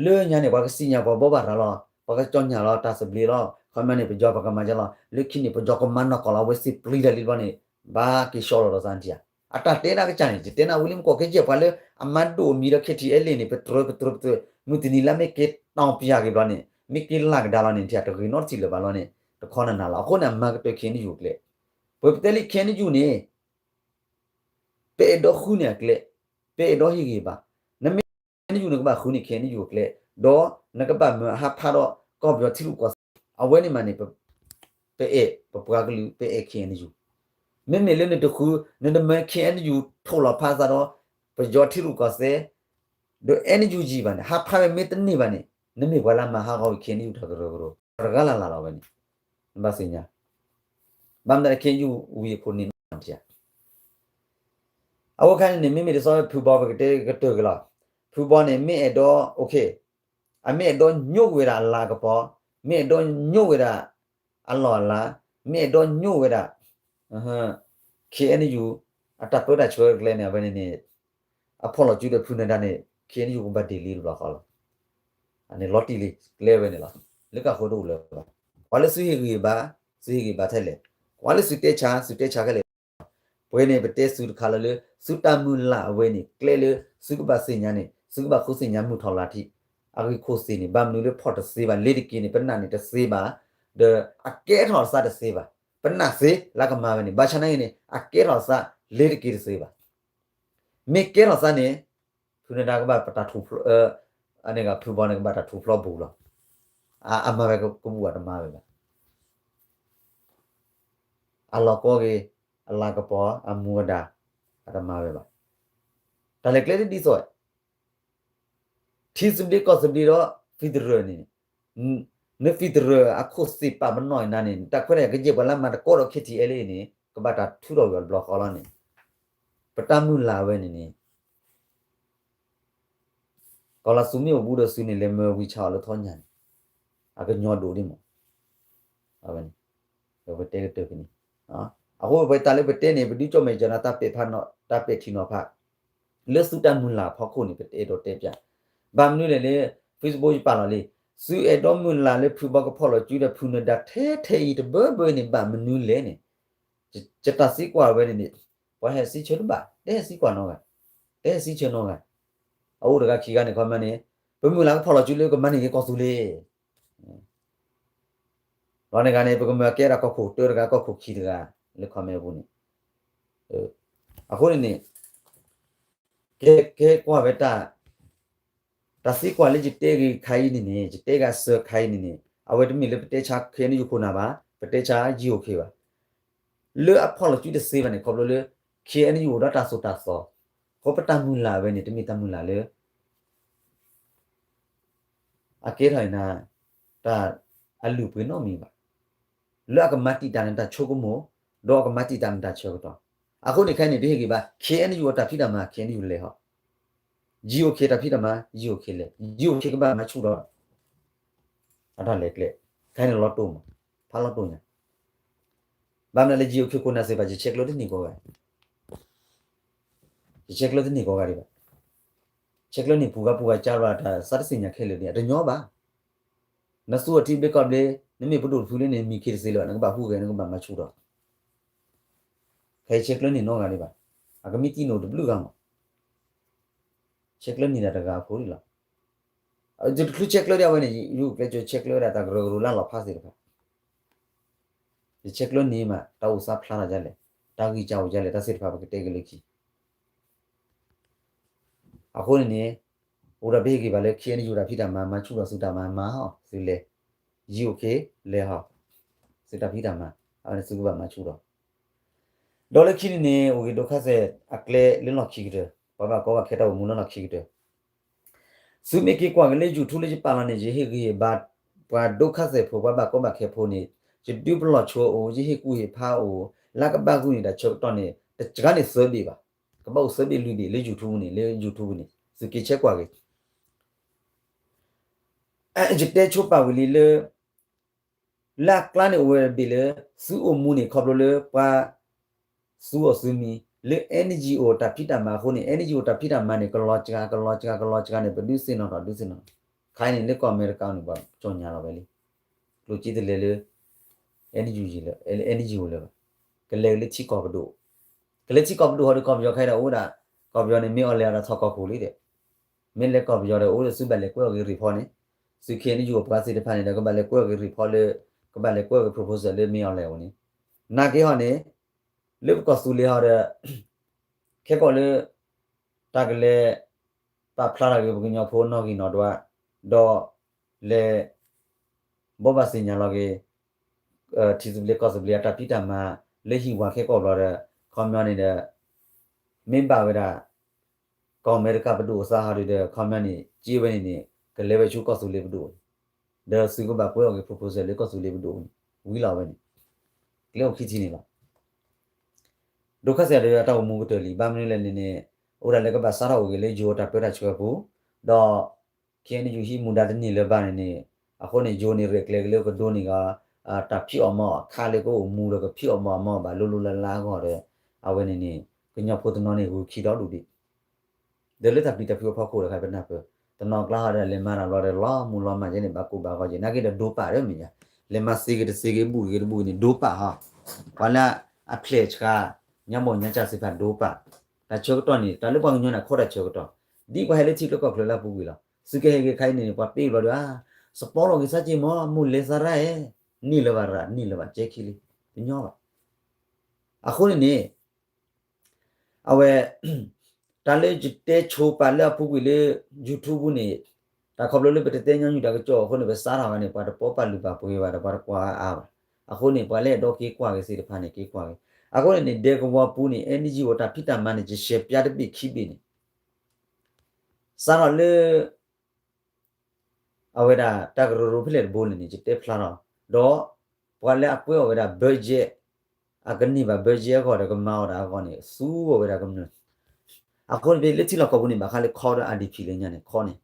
လၢညါန့ၣ် ပှၤကစံၣ်ညါပှၤဘိးဘၣ်ရၤလီၤ ပှၤကကၠီၣ်ညၣ်လီၤတၢ်သဘျ့လီၤ ခီမီန့ၣ် ပယီၤပကမၤကၢလီၤ လၢခံန့ၣ် ပယီၤကမၤနီၢ်ကီၢ်လီၤ အဝဲသ့ၣ်ပျံၤတၢ်လံတဘျီန့ၣ် ဘၣ်က့ၤဆှီလီၤဒီးသးနထံၣ်ဧါ. အတၢ်တဲဒၣ်ကစၢ်န့ၣ် ယတဲနၢ်ဝံၤလံမ့ၢ်ကီၢ်ကဲယဲၢ်ပှၤလၢအမၤဒိၣ်အမံၤဒီး ခ့ၣ်ထံၣ်အဲလ့ၣ်န့ၣ် ပတြၢၤပတြၢၤပတြၢၤ မုၢ်တနံၤလၢမ့ၢ်က့ၤတီၢ်ပျၢ်က့ၤဘျီန့ၣ် မ့ၢ်က့ၤလၢ်ကဒါလီၤန့ၣ် ထံၣ်တဂ့ၤနီတထံၣ်လၢၤဘၣ်လီၤန့ၣ် တခီနၤနၤလီၤ. အဃိန့ၣ် အမၤကတၢၢ် ခ့ၣ်အဲၣ်ယူၣ်ကျဲ ပဝဲပတဲလံ ခ့ၣ်အဲၣ်ယူၣ်န့ၣ် ပအဲၣ်ဒိးဃုန့ၢ်အကျဲ, ပအဲၣ်ဒိးဟ့ၣ်ဂံၢ်ဘါ, နမ့ၢ်ခ့ၣ်အဲၣ်ယူၣ် နကဘၣ်ဃုန့ၢ်ခ့ၣ်အဲၣ်ယူၣ်အကျဲ, ဒီးနကဘၣ်မၢအဟးဖးဒီးကီၢ်ပယီၤထံရူၢ်ကီၢ်သဲး, အဝဲန့ၣ်မးန့ၣ် ပအဲၣ်ပပှၤကလုာ် ပအဲၣ်ခ့ၣ်အဲၣ်ယူၣ်, မ့မ့ၢ်လၢနတဃု နတမၢခ့ၣ်အဲၣ်ယူၣ်ထိၣ်လီၤဖးသးဒီး ပယီၤထံရူၢ်ကီၢ်သဲး ဒီးအဲၣ်ယူၣ်ယံၤဘၣ်န့ၣ် ဟးဖးဝဲမ့ၢ်တန့ၢ်ဘၣ်န့ၣ် နမ့ၢ်ပှၤလၢမၤဟးဂီၤဝံၤခ့ၣ်အဲၣ်ယူၣ်တၢ်ကရၢကရိ တဂၤလၢ်လၢ်လီၤဝဲန့ၣ် နဘၣ်သ့ၣ်ညါ ဘၣ်မနုၤခ့ၣ်အဲၣ်ယူၣ်ဝံၤအခိၣ်န့ၣ်နီၢ်ထံၣ်ဧါ. အဝဲခါန့ၣ်န့ၣ် မ့မ့ၢ်တသီဖုဘီပကတဲကတၢၢ်က့ၤလီၤ. ဖုဘီန့ၣ် မ့ၢ်အဲၣ်ဒိး အမ့ၢ်အဲၣ်ဒိးညိကွံာ်ဝဲဒၣ်အလၤကပီၤ, မ့ၢ်အဲၣ်ဒိးညိဝဲဒၣ်အလီၢ်အလၤ, မ့ၢ်အဲၣ်ဒိးညိဝဲဒၣ် ခ့ၣ်အဲၣ်ယူၣ် အတၢ်ပၢတၢ်ဆှၢကျဲန့ၣ် အဝဲန့ၣ်န့ၣ် အဖီၣ်လီၤစုဒီးဖုနဒါန့ၣ် ခ့ၣ်အဲၣ်ယူၣ်ကဘၣ်ဒ်လံတဘျီဃီလီၤ. အန့ၣ်လီၤတံၢ်လံ ကျဲဝဲန့ၣ်လီၤ. လၢကးဃိတအိၣ်လၢၤဘၣ်. ကွၢ်လၢသုဟ့ၣ်ဂံၢ်ဘါ, သုဟ့ၣ်ဂံၢ်ဘါထဲလဲၣ်, ကွၢ်လၢသုတဲဆါ, သုတဲဆါခဲလၢာ်. ပဝဲန့ၣ်ပတဲသုတခါလၢလၢ သုတၢ်မုၢ်လၢ်အဝဲန့ၣ် ကျဲလၢသုကဘၣ်သ့ၣ်ညါန့ၣ် သုကဘၣ်ဃုသ့ၣ်ညါမုၢ်ထီၣ်လါထံး အဂ့ၢ်ခိၣ်သ့ၣ်န့ၣ် ဘၣ်မနုၤလၢဖီၣ်တသ့ဘၣ် လ့ၤတက့ၤန့ၣ် ပနၢ်န့ၣ်တသ့ဘၣ်, ဒီးအကဲထီၣ်သးတသ့ဘၣ်. ပနၢ်သ့လၢကမၤဝဲန့ၣ် ဘၣ်ဆၣ်နာ်က့န့ၣ် အကဲထီၣ်သးလ့ၤတက့ၤတသ့ဘၣ်. မ့ၢ်ကဲထီၣ်သးန့ၣ် ဖုနဒါကဘၣ်ပတၢ်ထူၣ်ဖျိ, အန့ၣ်ဂ့ၤ ဖုဘီန့ၣ်ကဘၣ်တၢ်ထူၣ်ဖျိဘူးလီၤ. အမၤဝဲကဘူၣ်အတမၤဝဲဘၣ်. အလီၢ်ကီဂ့ၤ, အလၤကပီၤ, အမူအဒါ, အတမၤဝဲဘၣ်. တၢ်လဲၤကျဲတဒ်သိး ထံသဘျ့ကီၢ်သဘျ့ဒီး federal န့ၣ်, န federal အခိၣ်သ့ၣ်ပာ်ပနီၣ်နၤန့ၣ် တၢ်ခွဲးတၢ်ယာ်ကယဲၢ်ပှၤလၢမၤသကိးဒီး ခ့ၣ်ထံၣ်အဲလ့ၣ်န့ၣ် ကဘၣ်တၢ်ထုးထီၣ်ကွံာ်အီၤတဘျီဃီလီၤန့ၣ်, ပတၢ်မုၢ်လၢ်ဝဲန့ၣ်န့ၣ် ကီၢ်လၤသူမ့ၢ်အိၣ်ဘူးဒီးသုန့ၣ် လဲၤမၢဝံၤဆါအီၤလၢထီညၣ်န့ၣ် အကညီဒိၣ်ဒံးမး, အဝဲန့ၣ် ပတဲကတၢၢ်ကန့ၣ်, အဃိပတဲတၢ်လၢပတဲန့ၣ် ပဒုးကၠီၣ်မဲာ်ကၠီၣ်နၤ တၢ်ပဲာ်ဖးနီၤ တၢ်ပဲာ်ထံနီၤဖး လၢသုတၢ်မုၢ်လၢ်အဖီခိၣ်န့ၣ် ပတအဲၣ်ဒိးတဲပျး, ဘၣ်မနုၤလဲၣ်လၢ Facebook ယပာ်လီၤလံ, သုအဲၣ်ဒိးမုၢ်လၢ်လၢဖုဘီကဖီၣ်လီၤစုဒီးဖုနဒါထဲထဲအံၤ တဘၢဘၢအံၤန့ၣ် ဘၣ်မနုၤလဲၣ်န့ၣ်, ယတၢ်သံကွၢ်ဝဲန့ၣ်န့ၣ်, ပှၤဟဲစံးဆၢတဘၣ်, တဟဲစံးကွၢ်နီတဂၤ, တဟဲစံးဆၢနီတဂၤ, အအိၣ်တဂၤခံဂၤန့ၣ် ခီမီန့ၣ်, ပမုၢ်လၢ်ကဖီၣ်လီၤစုလၢကမၤန့ၢ်က့ၤကီၢ်သူလ့ၤ လီၤန့ၣ်ဂၤန့ၣ် ပကမၢအကဲဒၣ်ကီၢ်ခိၣ်တၢတဂၤ ကီၢ်ခိၣ်ခံတဂၤ လၢ comment ပူၤန့ၣ်, အဃိန့ၣ်န့ၣ်, ကဲ ကဲကွၢ်ဝဲတၢ်, တၢ်သံကွၢ်လၢယတဲဂ့ၤခါအံၤန့ၣ်န့ၣ် ယတဲဂ့ၤစၢၤခါအံၤန့ၣ်န့ၣ် အဝဲတမ့ၢ်လၢပတဲဆါခဲအံၤန့ၣ်ယခိၣ်နၢ်ဘၣ်, ပတဲဆါ GOK ဘၣ်. လၢအဖီၣ်လီၤစုတသ့ဘၣ်န့ၣ် ခီဖျိလၢ ခ့ၣ်အဲၣ်ယူၣ် အိၣ်ဒီးတၢ်သိၣ်တၢ်သီ, အဃိပတၢ်မုၢ်လၢ်ဝဲန့ၣ် တမ့ၢ်တၢ်မုၢ်လၢ်လၢ အကဲထီၣ်အံၤန့ၣ် တၢ်အလုၢ်အပှ့ၤနီတမံၤဘၣ်. လၢအကမၤတံာ်တာ်နတၢ်ဆိကမိၣ်, ဒီးအကမၤတံာ်တာ်နတၢ်ဆၢကတီၢ်. အဃိန့ၣ်ခဲအံၤန့ၣ် ပဟ့ၣ်ဂံၢ်ဘါ ခ့ၣ်အဲၣ်ယူၣ် အတၢ်ဖံးတၢ်မၤ ခ့ၣ်အဲၣ်ယူၣ် လဲၤဟီၣ်, GOK တၢ်ဖံးတၢ်မၤ GOK လဲၤ, GOK ကဘၣ်မၤဆူၣ်ထီၣ် အတၢ်လဲၤကျဲ, ခဲအံၤန့ၣ်လီၤတိၢ်မး, ဖးလီၤတိၢ်ညါ. ဘၣ်မနုၤလၢ GOK ခိၣ်နၢ်သ့ၣ်တဖၣ် ယဆဲးကျၢတန့ၢ်ကိးဂၤ, ယဆဲးကျၢတန့ၢ်ကိးဂၤဒံးဘၣ်. ဆဲးကျၢန့ၢ်ပူၤဂၤပူၤဂၤ ကၢ်လီၤတၢ်သးတသ့ၣ်ညါခဲလၢာ်န့ၣ် အတညီဘၣ်. နသူအီၤထံဘျ့ကီၢ်ဘျ့, နမ့ၢ်ပဒိၣ်တဖုလၢန့ၣ် မံၤခ့တသ့လၢၤဘၣ်, နကဘၣ်ဟူးဂဲၤ နကဘၣ်မၤဆူၣ်ထီၣ်. ခဲအံၤဆဲးကျၢန့ၢ်နီတဂၤဒံးဘၣ်. အကမံးတံၢ်န့ၣ်အိၣ်တဘျုးဂၤမး, ဆဲးကျၢန့ၢ်ဒၣ်တဂၤအဖိဒံးလီၤ. ယတချုးဆဲးကျၢဒံးအဝဲန့ၣ် ယကျဲးစၢးဆဲးကျၢဝဲဒၣ်တၢ်ကရၢကရိလၢလီၤဖးသ့ၣ်တဖၣ်. ယဆဲးကျၢန့ၢ်မး တၢ်အိၣ်သးဖျါထီၣ်ဒ်လဲၣ်, တၢ်ဂံၢ်စၢ်အိၣ်ဒ်လဲၣ် တၢ်သ့ၣ်တဖၣ်ပကတဲက့ၤလၢခံ. အဃိန့ၣ်န့ၣ် အိၣ်ဒီးပဟ့ၣ်ဂံၢ်ဘါလၢ ခ့ၣ်အဲၣ်ယူၣ် တၢ်ဖံးတၢ်မၤ မၤဆူၣ်ထီၣ်သုတၢ်မၤ မၤဟီၣ်သုလဲၤ, GOK လဲၤဟီၣ်သုတၢ်ဖံးတၢ်မၤ, အဝဲန့ၣ်သုကဘၣ်မၤဆူၣ်ထီၣ်. ဒီးလၢခံန့ၣ်န့ၣ် အိၣ်ဂ့ၤဒိခါစဲးအကျဲလၢလီၢ်ခံကတၢၢ်, ပှၤဘၣ်ကီဘၣ်ခဲတၢ်အိၣ်မူလၢလီၢ်ခံကတၢၢ် သုမ့ၢ်က့ၤကွၢ်က့ၤလၢ YouTube လၢယပာ်လီၤန့ၣ် ယဟ့ၣ်ဂံၢ်ဟ့ၣ်ဘါ ပှၤဒိခါစဲးဖိ ပှၤဘၣ်ကီဘၣ်ခဲဖိန့ၣ် ယဒုးပလီၢ်ဆိအိၣ် ယဟ့ၣ်ကူၣ်ဟ့ၣ်ဖးအိၣ် လၢကဘၣ်ဂုာ်န့ၢ်တၢ်ဆၢကတီၢ်န့ၣ် တစှၤန့ၢ်သၢဘ့ၣ်ဘၣ်, ကဘၣ်အိၣ်သၢဘ့ၣ်လွံၢ်ဘ့ၣ်လၢ YouTube န့ၣ် လၢ YouTube န့ၣ် သုက့ၤဆဲးကွၢ်က့ၤ ယတဲဆိပာ်ဝံၤလံလၢ လၢအကျါန့ၣ်အိၣ်ဝဲတဘ့ၣ်လၢ သုအိၣ်မူန့ၣ် ခီဖျိလၢပှၤ သူအီၤသုမံၤ လၢ NGO တၢ်ဖံးတၢ်မၤအဃိန့ၣ် NGO တၢ်ဖံးတၢ်မၤန့ၣ် ကလီၤစှၤ ကလီၤစှၤ ကလီၤစှၤန့ၣ် ပဒုးသ့ၣ်နီၣ်ထီၣ် ဒုးသ့ၣ်နီၣ်ထီၣ်, ခဲအံၤန့ၣ်လၢကီၢ်အမဲရကၤန့ၣ် ပှၤကၠီၣ်ညါလီၤဝဲလံ, ကျိၣ်စ့တလဲၤလၢ NGO လၢ NGO လၢၤဘၣ်, ကလဲၤက့ၤလၢထံကီၢ်ပဒိၣ်, ကလဲၤထံကီၢ်ပဒိၣ်ဟီဒီး ကီၢ်ပယီၤခဲအံၤဒီးအိၣ်ဒၣ်, ကီၢ်ပယီၤန့ၣ် မ့ၢ်အီၤလဲၤအီၤဒီးထီၣ်ကီၢ်ခိၣ်လံဒီး, မ့ၢ်လဲၤကီၢ်ပယီၤဒီးအိၣ်ဒီးသုဘၣ်လဲၤကွဲအီၤက့ၤ report န့ၣ်, သု KNU အပှၤသ့ၣ်တဖၣ်န့ၣ်ဒီး ကဘၣ်လဲၤကွဲအီၤက့ၤ report လၢ ကဘၣ်လဲၤကွဲအီၤက့ၤ proposal လၢမ့ၢ်အီၤလဲၤအအိၣ်န့ၣ်, နာ်က့ဟီန့ၣ် လၢပကီၢ်သူလ့ၤဟီဒီး ခဲကီးလၢ တၢ်ကလဲၤ ပာ်ဖျါထီၣ်က့ၤပကညီဖိနီၣ်ဂံၢ်နီၣ်ဒွး, ဒီး လဲၤ ဘိးဘၣ်သ့ၣ်ညါလီၤက့ၤ ထံသဘျ့ကီၢ်သဘျ့အတၢ်ဖံးတၢ်မၤ လၢဟံၣ်ဝၤခဲကီးဘျီဒီး ခီပညီန့ၣ်ဒီး မ့ၢ်ဘၣ်ဝဲဒၣ် ကီၢ်အမဲရကၤပဒိၣ်အသးဟီဒုးဒီး ခီပညီန့ၣ် က့ဝဲန့ၣ်န့ၣ် ကလဲၤဝဲဆူကီၢ်သူလ့ၤပဒိၣ်န့ၣ်, ဒီးသုကဘၣ်ကွဲအီၤက့ၤ proposal လၢကီၢ်သူလ့ၤပဒိၣ်န့ၣ် ဝံၤလီၤဝဲန့ၣ် ကျဲအိၣ်ခံထံၣ်န့ၣ်လီၤ. ဒိခါစဲးဒီးအတၢ်အိၣ်မူကတၢၢ်လံ, ဘၣ်မနုၤလဲၣ်န့ၣ်န့ၣ် အိၣ်ဒၣ်လၢကဘၣ်စးထီၣ်အိၣ်က့ၤလၢယိၤတၢ်ပၢတၢ်ဆှၢပူၤ, ဒီး KNU ဟံးမူဒါတန့ၢ်လၢၤဘၣ်န့ၣ်န့ၣ်, အဃိန့ၣ် ယိၤန့ၣ်ရဲၣ်ကျဲၤက့ၤလၢကဒိးန့ၢ်ကီး တၢ်ဖံးအီၣ်မၤအီၣ်အခါလၢကအိၣ်မူဒီးကဖံးအီၣ်မၤအီၣ်မၤအီၣ်ဘၣ်လိၤလိၤလၢ်လၢ်အဂီၢ်ဒီး အဝဲန့ၣ်န့ၣ် ကညီဖိတနီၤန့ၣ်ဂုာ်ခံဒီဒူၣ်ဒံး ဒီးလၢတၢ်ပျံၤတၢ်ဖုးအဖီခိၣ်တခါ ပနၢ်ပၢၢ် တနီၤကျါဟီဒီး လဲၤမၤတၢ်ဘျီဒီး လီၤမူလီၤမၢ်ကဲန့ၣ် ဘၣ်ကိၢ်ဘၣ်ဂီၤကဲ နာ်က့ဒီးဒိပာ်ဒီးမဲာ်ညါ, လဲၤမၤသ့ဂ့ၤတသ့ဂ့ၤ ဘူးဂ့ၤတဘူးဂ့ၤန့ၣ် ဒိပာ်ဟီ, ပှၤလၢအဖျဲၣ်ဆှါ ညါဘီၣ်ညါစၢ်သ့ၣ်တဖၣ် ဒိပာ်, တၢ်ဆၢကတီၢ်န့ၣ် တၢ်လၢပှၤကညီန့ၣ် အခိၣ်တၢ်ဆၢကတီၢ်, ဒ်ပှၤဟဲလၢထံချၢကီၢ်ချၢလၢအပူၤကွံာ်လီၤ, သုကဟဲက့ၤခါအံၤန့ၣ် ပှၤပ့ၢ်ဘျီဒီး စပီလီၤက့ၤသးက့ၤမး မိၢ်လဲၤသးရၣ်ဧၢ, န့ၢ်လၢၤဘၣ်ရၣ် န့ၢ်လၢၤဘၣ်ကဲခံလံ, တညီဘၣ်. အဃိန့ၣ်န့ၣ် အဝဲ တၢ်လၢယတဲဆိပာ်လၢအပူၤကွံာ်လၢ YouTube ပူၤန့ၣ် တၢ်ခီဖျိလၢပတတဲညီနုၢ်တၢ်ကစီၣ်အဃိန့ၣ် ပစးထီၣ်ဝဲန့ၣ် ပှၤတပီပာ်လုၢ်ပာ်ပှ့ၤဘၣ်ဒီး ပှၤတကွၢ်အါဘၣ်. အဃိန့ၣ် ပှၤလၢအဲၣ်ဒိးက့ၤကွၢ်က့ၤသ့ၣ်တဖၣ်န့ၣ် က့ၤကွၢ်က့ၤ. အဃိန့ၣ်န့ၣ် ဒဲကဝီၤပူၤန့ၣ် NGO တၢ်ဖံးတၢ်မၤန့ၣ် ယရှဲးပျါတဘ့ၣ်ခံဘ့ၣ်န့ၣ် စးထီၣ်လၢ အဝဲဒၣ်တၢ်ကရၢကရိဖဲလဲၣ်တဘိန့ၣ်န့ၣ် ယတဲဖျါထီၣ်, ဒီး ပှၤလၢအကွဲးအီၤဝဲဒၣ် budget အကန့ၢ်ဘၣ် budget အဂီၢ်ဒီးကမၤအီၣ်တၢ်အဂီၢ်န့ၣ် သူအီၤဝဲဒၣ်ကမျၢၢ်, အဃိန့ၣ် လၢထံလီၢ်ကီၢ်ပူၤန့ၣ် ဘၣ်ဃးလၢခီဒီး IDP လၢညါန့ၣ် ခီန့ၣ်,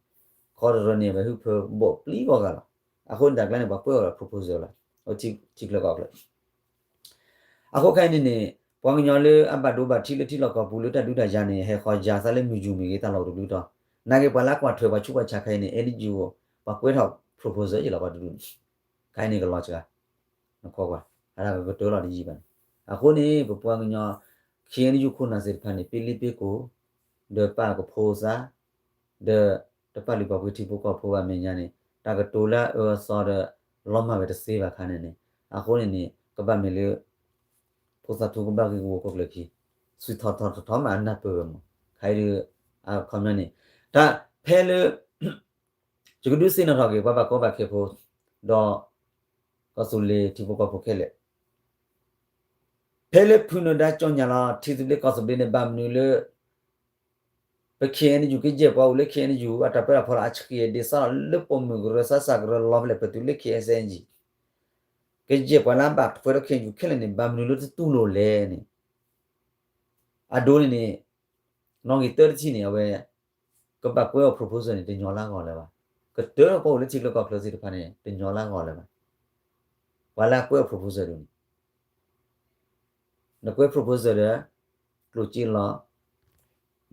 ခီတရၢန့ၣ် အဝဲဟုၣ်ဖၢဘီၣ်ပျံၤဂီၢ်ဂၤလီၤ. အဃိန့ၣ် တၢ်ကျါန့ၣ် ပှၤကွဲးအီၤဒီး proposal လီၤ, ထံချၢကီၢ်ချၢ အဃိခဲအံၤန့ၣ်န့ၣ် ပှၤကညီလၢအဘၣ်ဒိဘၣ်ထံးလၢထံလီၢ်ကီၢ်ပူၤလၢတၢ်ဒုးတၢ်ယၤန့ၣ် ဟဲဃီၤယၤသးလၢမုၢ်ယူၤမ့ၢ်ဂ့ၤ တၢ်လီၢ်တဘျုးတီၤ, နာ်က့ပှၤလၢအကွၢ်ထွဲပှၤဆူးပှၤဆါခဲအံၤန့ၣ် NGO ပှၤကွဲးထီၣ် proposal ယလီၤ ပှၤတဒူၣ်န့ၣ်, ခဲအံၤန့ၣ်ကလီၤစှၤ, နကွၢ်ကွၢ်, အတၢ်ကကတၢၢ်လီၤတယံာ်ဘၣ်န့ၣ်, အဃိန့ၣ် ပပှၤကညီ KNU ခိၣ်နၢ်သ့ၣ်တဖၣ်န့ၣ် ပ့လံပ့ကိၢ်, ဒီးပာ်ကဖိသး ဒီးတပာ်လုၢ်ပာ်ပှ့ၤထံဖိကီၢ်ဖိဘၣ်မဲာ်ညါန့ၣ် တၢ်ကတိၤလၢအအၢအသီဒီး လီၤမၢ်ဝဲတသ့ဘၣ်ခါန့ၣ်န့ၣ်, အဃိန့ၣ်န့ၣ် ကဘၣ်မ့ၢ်လၢ ဖိသၣ်ထူကဘၣ်ဂ့ၢ်ကဝီၤကီၢ်ကျၢၢ်ခံ, သုထီၣ်ထီၣ်ထီၣ်ထီၣ်မးအနၢ်ပၢၢ်ဝဲမး, ခဲအံၤဒုး အခီပညီန့ၣ်, တၢ်ဖဲလၢ ယကဒုးသ့ၣ်နီၣ်ထီၣ်က့ၤ ပှၤဘၣ်ကီဘၣ်ခဲဖိ, ဒီး ကီၢ်သူလ့ၤထံဖိကီၢ်ဖိခဲလၢာ်, ဖဲလၢဖုနၢၤဒါကၠီၣ်ညါလီၤ ထံသဘျ့ကီၢ်သဘျ့န့ၣ် ဘၣ်မနုၤလၢ ပ ခ့ၣ်အဲၣ်ယူၣ် ကယဲၢ်ပှၤအိၣ်လၢ ခ့ၣ်အဲၣ်ယူၣ် အတၢ်ပၢတၢ်ဖီလာ်အဆှံအဒ့စၢ်လီၤ လၢပိာ်မုၣ်ကရၢ စါစၢ်ကရၢ လီၤဖဲလဲၣ် ပတုၤလၢ ခ့ၣ်အဲၣ်ယူၣ် ကယဲၢ်ပှၤလၢအဘၣ်ထွဲဒီး ခ့ၣ်အဲၣ်ယူၣ် ခဲလၢာ်န့ၣ် ဘၣ်မနုၤလၢတတူၢ်လိာ်လဲၣ်န့ၣ်, အဒိန့ၣ်န့ၣ် နီၣ်ဂံၢ်တၢတထံၣ်န့ၣ် အဝဲ ကဘၣ်ကွဲးအီၤ proposal န့ၣ် တညီလၢအဂီၢ်လၢၤဘၣ်. ကတၢၢ်ပှၤအိၣ်လၢထံချၢကီၢ်ချၢသ့ၣ်တဖၣ်န့ၣ် တညီလၢအဂီၢ်လၢၤဘၣ်. ပှၤလၢအကွဲးအီၤ proposal ဒ်န့ၣ် နကွဲး proposal ဒီး ကျိၣ်စ့လီၤ,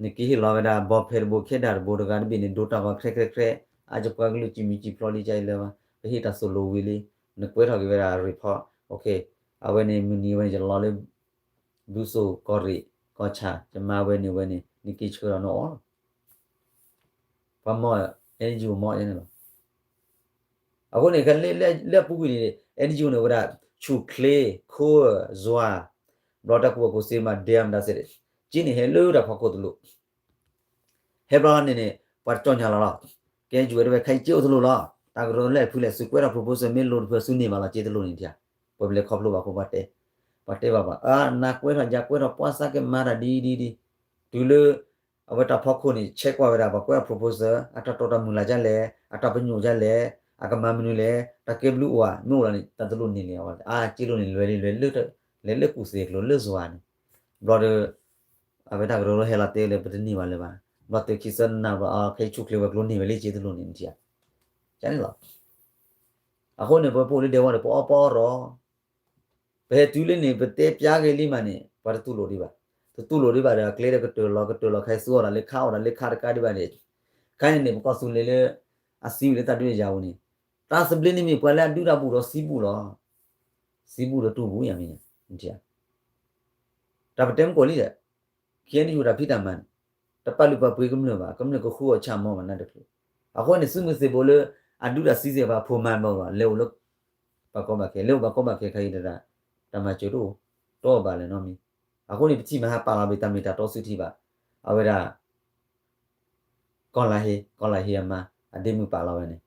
နကဟ့ၣ်လီၤဝဲဒၣ် ဘီဖဲတဘိ ခဲဒၣ်တဘိ တဂၤတဘ့ၣ်န့ၣ် ဒိတၢ်ဂီၤ ခြဲးခြဲးခြဲး, အါ ယပှၤကလုာ်စံးမံစံးဖျိးလံ ကလဲၤဘၣ်, ပဟ့ၣ်တၢ်သိၣ်လိဝံၤလံ, နကွဲးထီၣ်က့ၤဝဲဒၣ် report, okay, အဝဲန့ၣ် မုၢ်နံၤဝဲန့ၣ် ယလီၤလၢ ဒူစိၣ် ကီၢ်ရ့ၣ် ကီၢ်ဆၣ် ယမၤဝဲန့ၣ်ဝဲန့ၣ် နက့ၤဆှၢဒီးနအီၣ်လီၤ. ပှၤမီၢ် NGO မီၢ်န့ၣ်လီၤ. အဃိန့ၣ် လၢအပူၤကွံာ်န့ၣ် NGO န့ၣ် အိၣ်ဝဲဒၣ် ဆူၣ်ချ့, ခိၣ်, ယွၤ, ဘျီတၢ်ကူၣ်ဘၣ်ကူၣ်သ့မး dam ဒၣ်စဲး, က့န့ၣ်ဟဲလၢတၢ်ဖီခိၣ်တလိၣ် ဟဲဘျီန့ၣ်န့ၣ် ပှၤကၠီၣ်ညါလီၤလီၤ. ကဲ ယူၤဝဲတဝဲ ခဲအံၤက့အိၣ်တလိၣ်လီၤ. တၢ်ကရၢလၢအဖုလဲၣ် သုကွဲးထီၣ် proposal မ့ၢ်လိၣ်တဖု သုန့ၢ်ဘၣ်လီၤ က့တလိၣ်န့ၣ်ထံဧါ. ပှၤပလဲၤခီဖျိဘၣ်အဃိ ပှၤတဲ, ပှၤတဲဘၣ်ပှၤ အါ နကွဲးထီၣ် ယကွဲးထီၣ် ပှၤစးကဲမၤတၢ်ဒ်ဒ်ဒ်, တုၤလၢ အဝဲတၢ်ဖီခိၣ်န့ၣ် ဆဲးကွၢ်ဝဲဒၣ် ပှၤကွဲးထီၣ် proposal အတၢ်တိာ်တၢ်မုၢ်လၢ်ဒ်လဲၣ်, အတၢ်ပညိၣ်ဒ်လဲၣ်, အကမၤမနုၤလဲၣ်, တၢ်ကဲဘျုးအိၣ်ဧါ, မ့ၢ်အိၣ်လီၤန့ၣ် တၢ်တလိၣ်န့ၢ်လံ. အဝဲ အါ က့လိၣ်န့ၣ် လဲၤလံ လဲၤလၢ လဲၤလၢကူၣ်သ့အကျိၤ လၢယွၤန့ၣ်, ဘျီဒီး အဝဲတၢ်ကရၢလၢဟဲလီၤတဲလၢ ပတန့ၢ်ဘၣ်လၢၤဘၣ်. ဘျီသုးခံသၢနနၢ်ဘျီ အ ခဲအံၤဆူၣ်ချ့ဝဲကျိန့ၢ်ဝဲလံ က့တလိၣ်န့ၣ်ထံဧါ. န့ၣ်လီၤ. အဃိန့ၣ် ပဝဲပအိၣ်လၢဒဲဝဲဒီး ပအီၣ်ပီအီထီၣ် ပဟဲတုၤလၢန့ၣ် ပတဲပျါက့ၤလံမးန့ၣ် ပှၤတတူၢ်လိာ်ဒံးဘၣ်. တတူၢ်လိာ်ဒံးဘၣ်ဒီး အကျဲဒီးကတၢၢ်လီၤ ကတၢၢ်လီၤ ခဲအံၤသူအီၣ်တၢ်လၢခါ အီၣ်တၢ်လၢခါတကးဒံးဘၣ်န့ၣ်, ခဲအံၤန့ၣ် ပကီၢ်သူလ့ၤလၢ အစံးဝံၤလၢတၢ်ဒုးတၢ်ယၤပူၤန့ၣ်, တၢ်သဘျ့န့ၣ်မ့ၢ်ပှၤလၢအဒုးတၢ်ဘူၣ်ဒီးစံးဘူၣ်လီၤ. စံးဘူၣ်ဒီးတူၢ်ဘူၣ်ယၤမ့ၢ်, တၢ်ပတဲမုၢ်ကိးလံဒီး ခဲအံၤန့ၣ် ယူၤတၢ်ဖံးတၢ်မၤန့ၣ် တပာ်လုၢ်ပာ်ပှ့ၤကမျၢၢ်ဘၣ်, ကမျၢၢ်ကဃုအီၣ်ဆၣ်မီၢ်မးနၢ်တချုး. အဃိန့ၣ် သုးမုၢ်သံၣ်ဘိလၢ အဒုးတၢ်စံးစ့ၢ်ကီး ဖိမါဘၣ်လီၤ လဲၤအိၣ်လၢ ဘၣ်ကီဘၣ်ခဲ လဲၤအိၣ်ဘၣ်ကီဘၣ်ခဲခဲအံၤတဒၣ် တၢ်မၤစၢၤတအိၣ်, တအိၣ်ဘၣ်လၢၤနီတမံၤ. အဃိန့ၣ် ပထံၣ်မၤဟးပာ်လီၤဘၣ်တၢ်မ့ၢ်တၢ်တီသုထံၣ်ဘၣ်, အဝဲဒၣ် ကီၢ်လါဟ့, ကီၢ်လါဟ့အမါ အဒ့မုၣ်ပာ်လီၤဝဲန့ၣ်,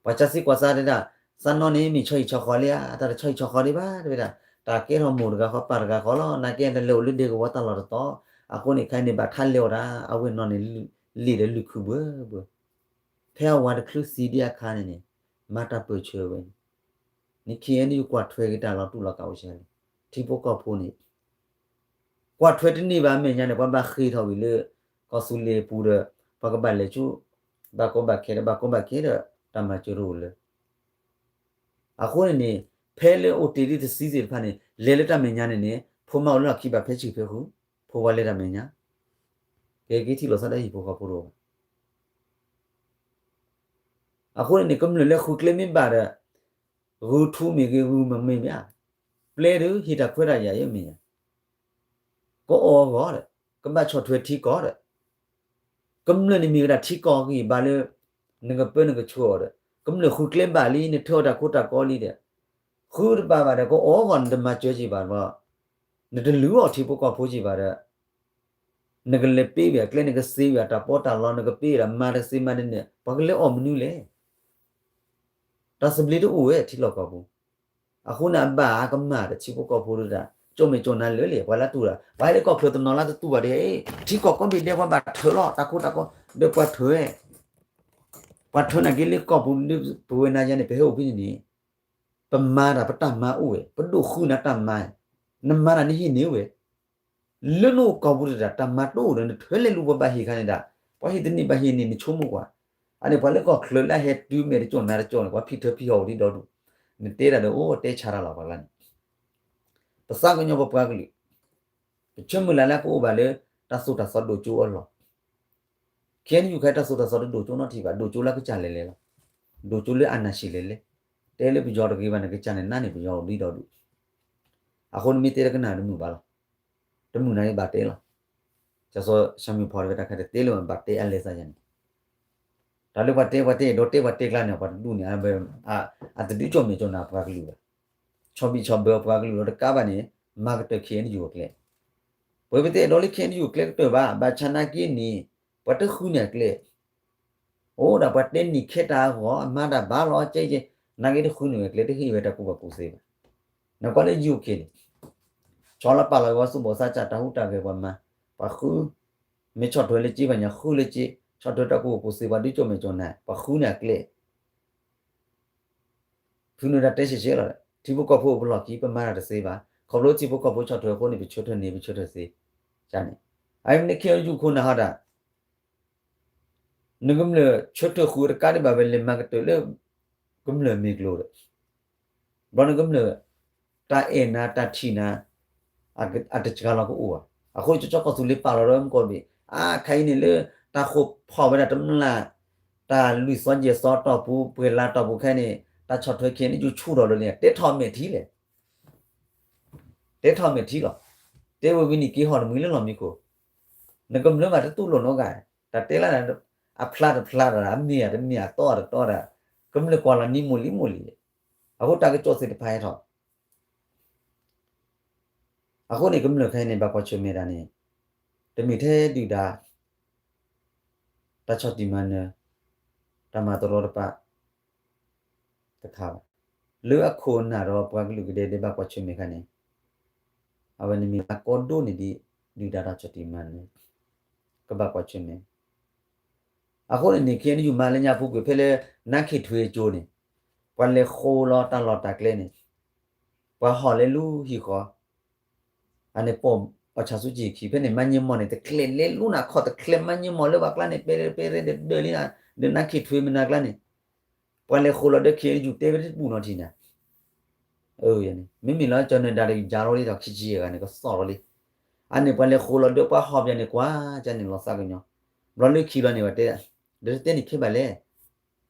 ပှၤစံးကွၢ်စါတဲဒၣ်, စၢ်နီၣ်န့ၣ်မ့ၢ်ဆီဟံၣ်ဆီဃီလံဧါ, တၢ်တဆီဟံၣ်ဆီဃီဒံးဘၣ် တဲဝဲဒၣ်, တၢ်ကဲထီၣ်မိၢ်တဂၤဃီ ပၢ်တဂၤဃီလီၤ, နာ်က့တလဲၤအိၣ်လၢဒဲကဝီၤတၢ်လီၢ်တတီၤ, အဃိန့ၣ် ခဲအံၤန့ၣ် ဘၣ်ထါလဲၤအီၤဒၣ်, အဝဲၢ်နီၢ်န့ၣ် လံာ်ဒီးလုၢ်ခုၣ်ဘၢဘၢ, ဖဲအဝၤတချုးသံဒံးအခါန့ၣ်န့ၣ်, မၤတၢ်ပၢၢ်ဆၢဝဲန့ၣ်, နခ့ၣ်အဲၣ်ယူၤကွၢ်ထွဲက့ၤတၢ်လီၤတူၢ်လီၤကာ်အိၣ်ဆံးလဲၣ်, ထံဖိကီၢ်ဖိန့ၣ် ကွၢ်ထွဲတန့ၢ်ဘၣ်အမဲာ်ညါန့ၣ် ပှၤဘၣ်ဃ့ၢ်ထီၣ်ဝံၤလၢ ကီၢ်သူလ့ၤအပူၤဒီး ပှၤကဘၣ်လဲၤဆူ ဘၣ်ကီဘၣ်ခဲဒီး ဘၣ်ကီဘၣ်ခဲဒီး တၢ်မၤစၢၤတအိၣ်လၢၤ. အဃိန့ၣ်န့ၣ် ဖဲလၢအိၣ်တ့ၢ်ဒံးတဆံသ့ၣ်တဖၣ်န့ၣ် လဲၤလၢတၢ်မဲာ်ညါန့ၣ်န့ၣ် ဖိမါအိၣ်လၢအခံဘၣ်ဖဲဆံးဖဲဃု, ဖိဝဲလဲၤတၢ်မဲာ်ညါ, ကဲက့ၤထံၣ်လိာ်သးတၢ်ဟံၣ်ဖိဃီဖိတအိၣ်ဘၣ်. အဃိန့ၣ်န့ၣ် ကမျၢၢ်လၢဃုကျဲမ့ၢ်ဘၣ်ဒီး ဂုာ်ထူမ့ၢ်ဂ့ၤ ဂုာ်မ့ၢ်မ့ၢ်ဧါ, ပျဲဒုး ဟ့ၣ်တၢ်ခွဲးတၢ်ယာ်ယဲမ့ၢ်ဧါ, ကအီၣ်အဂီၢ်ဒီး ကဘၣ်ဆီၣ်ထွဲထံကီၢ်ဒီး ကမျၢၢ်န့ၣ်မ့ၢ်ဝဲဒၣ်ထံကီၢ်ဂံၢ်ဘါလၢ နကပၢနကဆှၢအီၤဒီး ကမျၢၢ်ဃုကျဲဘၣ်လံ နထၢအီၣ်တၢ်ခိတၢ်ကီလံဒီး ဃုတဘၣ်ဘၣ်ဒီး ကအီၣ်အဂီၢ် နတမၤစၢၤက့ၤဘၣ်ဘၣ်, နတလုၢ်အီၣ်ထံဖိကီၢ်ဖိက့ၤဘၣ်ဒီး နကလဲၤပ့ဝံၤအကျဲ နကသ့ဝံၤအတၢ်ပီးတၢ်လီ နကပ့ဝံၤဒီးမၤတသ့မၤတန့ၢ် ပှၤကလဲၤအီၣ်မနုၤလဲၣ်. တၢ်သဘျ့တအိၣ်ဝဲထံလီၢ်ကီၢ်ပူၤ. အဃိန့ၣ် အဘၣ်အါကမၣ်ဒီးထံဖိကီၢ်ဖိဒုးဒၣ် ကၠီၣ်မဲာ်ကၠီၣ်နါလၢာ်လံ ပှၤလၢတူၢ်ဒီး ပှၤဟဲလၢကီၢ်ချၢတနီၤလၢတတူၢ်ဘၣ်ဒ်အံၤ ထံကီၢ်ကိးဘ့ၣ်ဒဲး ပှၤဘၣ်ထၢလီၤ တၢ်ခိတၢ်ကီ ဒီးပှၤထၢ ပှၤထၢနာ်က့လၢကီၢ်ပူၤ ပဝဲနၤယါန့ၣ် ပဟဲအိၣ်ဖဲန့ၣ်န့ၣ် ပမၤတၢ်ပတၢ်မၤအိၣ်ဝဲ ပဒိၣ်ဃုနၤတၢ်မၤ နမၤတၢ်နဟ့ၣ်န့ၢ်ဝဲ လၢနအိၣ်ကီၢ်ပူၤတဒၣ် တၢ်မၤတအိၣ်ဒီး နထၢလဲၤလူၤပှၤဘၣ်ဟ့ၣ်ခါန့ၣ်ဒၣ် ပှၤဟ့ၣ်တန့ၢ်ဘၣ်ဟ့ၣ်န့ၢ် နဆိကမိၣ်ကွၢ်. အန့ၣ် ပှၤလၢကီၢ်ချၢလၢအဟဲတုၤမဲာ်တကၠီၣ်နါတကၠီၣ်န့ၣ် ပှၤဖံးထၢဖံးဟီၣ်အိၣ်ဒံးဒီဒူၣ်, နတဲတၢ်ဒီးအိၣ်တဲဆါတၢ်လီၤပှၤလၢန့ၣ် ပသးကညီၤပပှၤကလုာ်, ပဆၢမုၢ်လၢ်လၢကအိၣ်ဘၣ်လၢ တၢ်သိၣ်တၢ်သီဒိၣ်ကၠိအလီၢ် ခဲအံၤနယူၤခဲအံၤတၢ်သိၣ်တၢ်သီတဒိၣ်ကၠိနီတထံၣ်ဘၣ် ဒိၣ်ကၠိလၢကစၢ်လဲၤလဲၤလီၤ. ဒိၣ်ကၠိလၢအနၢ်ဆံးလဲၤလဲၤ, တဲလၢပယီၤတဂ့ၤဘၣ်န့ၣ် ကစၢ်န့ၣ်နးန့ၢ်ပယီၤအိၣ်ဒံးဒီဒူၣ်. အဃိန့ၣ်မ့ၢ်တဲတကနၣ်တမုာ်ဘၣ်လီၤ. တမုာ်နာ်က့ဘၣ်တဲလီၤ. ကစီၤဆၣ်မံၣ်ဖီတဝဲတၢ်ခါတတဲလၢၤဘၣ်တဲအလဲၤသးယါန့ၣ် တၢ်လၢပှၤတဲပှၤတဲဒီးတဲပှၤတဲကျါန့ၣ် ပှၤတဒူၣ်န့ၣ် အတဒုးကၠီၣ်မဲာ်ကၠီၣ်နါပှၤကလုာ်ဘၣ်. ဆီၣ်ဘံၣ်ဆီၣ်ဘၢပှၤကလုာ်ဒီးတကးဘၣ်န့ၣ် မၤကတၢၢ်ခံအနယူၤအကျဲ. ပဝဲပတဲဒီးလၢခံအနယူၤအကျဲကတၢၢ်ဘၣ် ဘၣ်ဆၣ်နာ်က့န့ၣ် ပှၤတဃုန့ၢ်အကျဲ အိၣ်ဒၣ်ပှၤတဲနံၣ်ခဲတၢ်အဂီၢ် အမၤတၢ်ဘၣ်လီၤကဲကဲ နာ်က့တဃုန့ၢ်ဝဲကျဲ တဟ့ၣ်ဝဲတၢ်ကူၣ်ဘၣ်ကူၣ်သ့ဘၣ်. နကွၢ်လၢ ယူၢ်ခ့ၣ် န့ၣ် ဆီလီၤပာ်လီၤဝဲသူၣ်ဘီၣ်သးစၢ် တၢ်ဟူးတၢ်ဂဲၤပှၤမၤ, ပှၤဃု, မ့ၢ်ဆီၣ်ထွဲလၢက့ပှၤညါဃုလၢက့, ဆီၣ်ထွဲတၢ်ကူၣ်ဘၣ်ကူၣ်သ့ ပှၤဒုးကၠိၣ်မဲာ်ကၠိၣ်နါ ပှၤဃုန့ၢ်အကျဲ ဖုနုာ်တၢ်တဲဆံးဆံးလီၤ. ထံဖိကီၢ်ဖိအိၣ်ပလီၢ်ခံ ပမၤတၢ်တသ့ဘၣ်. ခီဖျိထံဖိကီၢ်ဖိဆီၣ်ထွဲအဃိန့ၣ် ပဆၢထၢၣ်န့ၣ် ပဆၢထၢၣ်သ့. န့ၣ် အမ့ၢ်နခ့ၣ်ယူၢ်ခိၣ်နၢ်ဟီဒၣ် နကမျၢၢ်ဆၢထၢၣ်ဃုာ်တကးဒံးဘၣ်ဝဲ လဲၤမၤကတၢၢ်လၢ ကမျၢၢ်မ့ၢ်ကျိၤဒီး ဘျီနကမျၢၢ် တၢ်အဲၣ်နၤတၢ်ထံၣ်နၤ အတစှၤလီၤကအိၣ်ဘၣ်. အဃိ ကၠီကၠီကီၢ်သူလ့ၤပာ်လီၤဒီးမုၢ်ကီၢ်ဘ့ၣ် အခါအံၤန့ၣ်လၢ တၢ်ဃိးဖီၣ်ဝဲဒၣ်တမျၢ် တၢ်လွံၢ်သီယဲၢ်သီတီၢ်ပူၤ ပှဲၤလါတီၢ်ပူၤခဲအံၤန့ၣ် တၢ်ဆီၣ်ထွဲခဲအံၤန့ၣ် ယူၢ်ဆူၣ်ထီၣ်လၢန့ၣ် တဲထီၣ်မဲာ်ထံလဲၣ် တဲထီၣ်မဲာ်ထံလီၤ. တဲဝဲဝံၤန့ၣ်က့ၤဟီၣ်တမှံၤလၢလီၢ်မံခိၣ်, နကမျၢၢ်ဘၣ်တတူၢ်လိာ်နီတဂၤ, တၢ်တဲလၢ အဖျါတဖျါတၢ် အမ့ၢ်တမ့ၢ် အတီတတီတၢ်, ကမျၢၢ်ကွၢ်လီၤနံၤမိၢ်လံၤမိၢ်လံၤ, အဃိတၢ်ကစီၣ်သ့ၣ်တဖၣ်ဟဲထီၣ် အဃိန့ၣ် ကမျၢၢ်ခဲအံၤန့ၣ် ဘၣ်ကွၢ်ဆၢၣ်မဲာ်တၢ်န့ၣ် တမ့ၢ်ထဲဒုၣ်ဒါ တၢ်ဆီၣ်တံၢ်မၤနၢၤ တၢ်မၤတရီတပါ တခါဘၣ်. လၢအခိၣ်အနၢ်ဒီးပှၤကလုာ်ကဒဲကဒဲဘၣ်ကွၢ်ဆၢၣ်မဲာ်ခါန့ၣ် အဝဲန့ၣ်မ့ၢ်လၢကီဒိၣ်န့ၢ်ဒံး ဒုၣ်ဒါတၢ်ဆီၣ်တံၢ်မၤနၢၤ ကဘၣ်ကွၢ်ဆၢၣ်မဲာ်. အဃိန့ၣ်န့ၣ် ခဲအံၤနယူၢ်မၤလၢညါပူၤကွံာ်ဖဲလၢ နါခ့ၣ်ထွ့အကၠိန့ၣ် ပှၤလဲၤဃိလီၤတၢ်လီၢ်တၢ်ကျဲန့ၣ် ပှၤဟီၣ်လဲၤလူၤဟံၣ်ဃီ အန့ၣ်ပိာ်အီၣ်ဆၣ်ဆူကၠံၣ်ခံ ဖဲန့ၣ် မါည့မီၢ်န့ၣ် တချဲးလဲၤလူၤနၤခီၣ် တချဲးမါည့မီၢ်လၢပှၤကျါန့ၣ် ပဲပဲရဲဒၢးလံနၤ ဒီးနါခ့ၣ်ထွ့မနၤကျါန့ၣ် ပှၤလဲၤဃိလီၤဒီး ခဲအံၤနယူၢ်တဲဝဲတဘူၣ်နီတထံၣ်နၤ မ့မ့ၢ်လီၤ ကၠီၤနၢၤဒါတကယၤလီၤလံဒီး ခံဆံယဲၢ်ဂၤန့ၣ် ကစီၣ်လီၤလံ. အန့ၣ်ပှၤလဲၤဃိလီၤဒီးပှၤဟီၣ်ပယီၤန့ၣ် ကွၢ်ကန့ၣ်လီၤသးကညီၤ ဘျီလၢခံဘျီန့ၣ် ပှၤတဲ ဒီးတတဲန့ၣ်ခဲဘၣ်လဲၣ်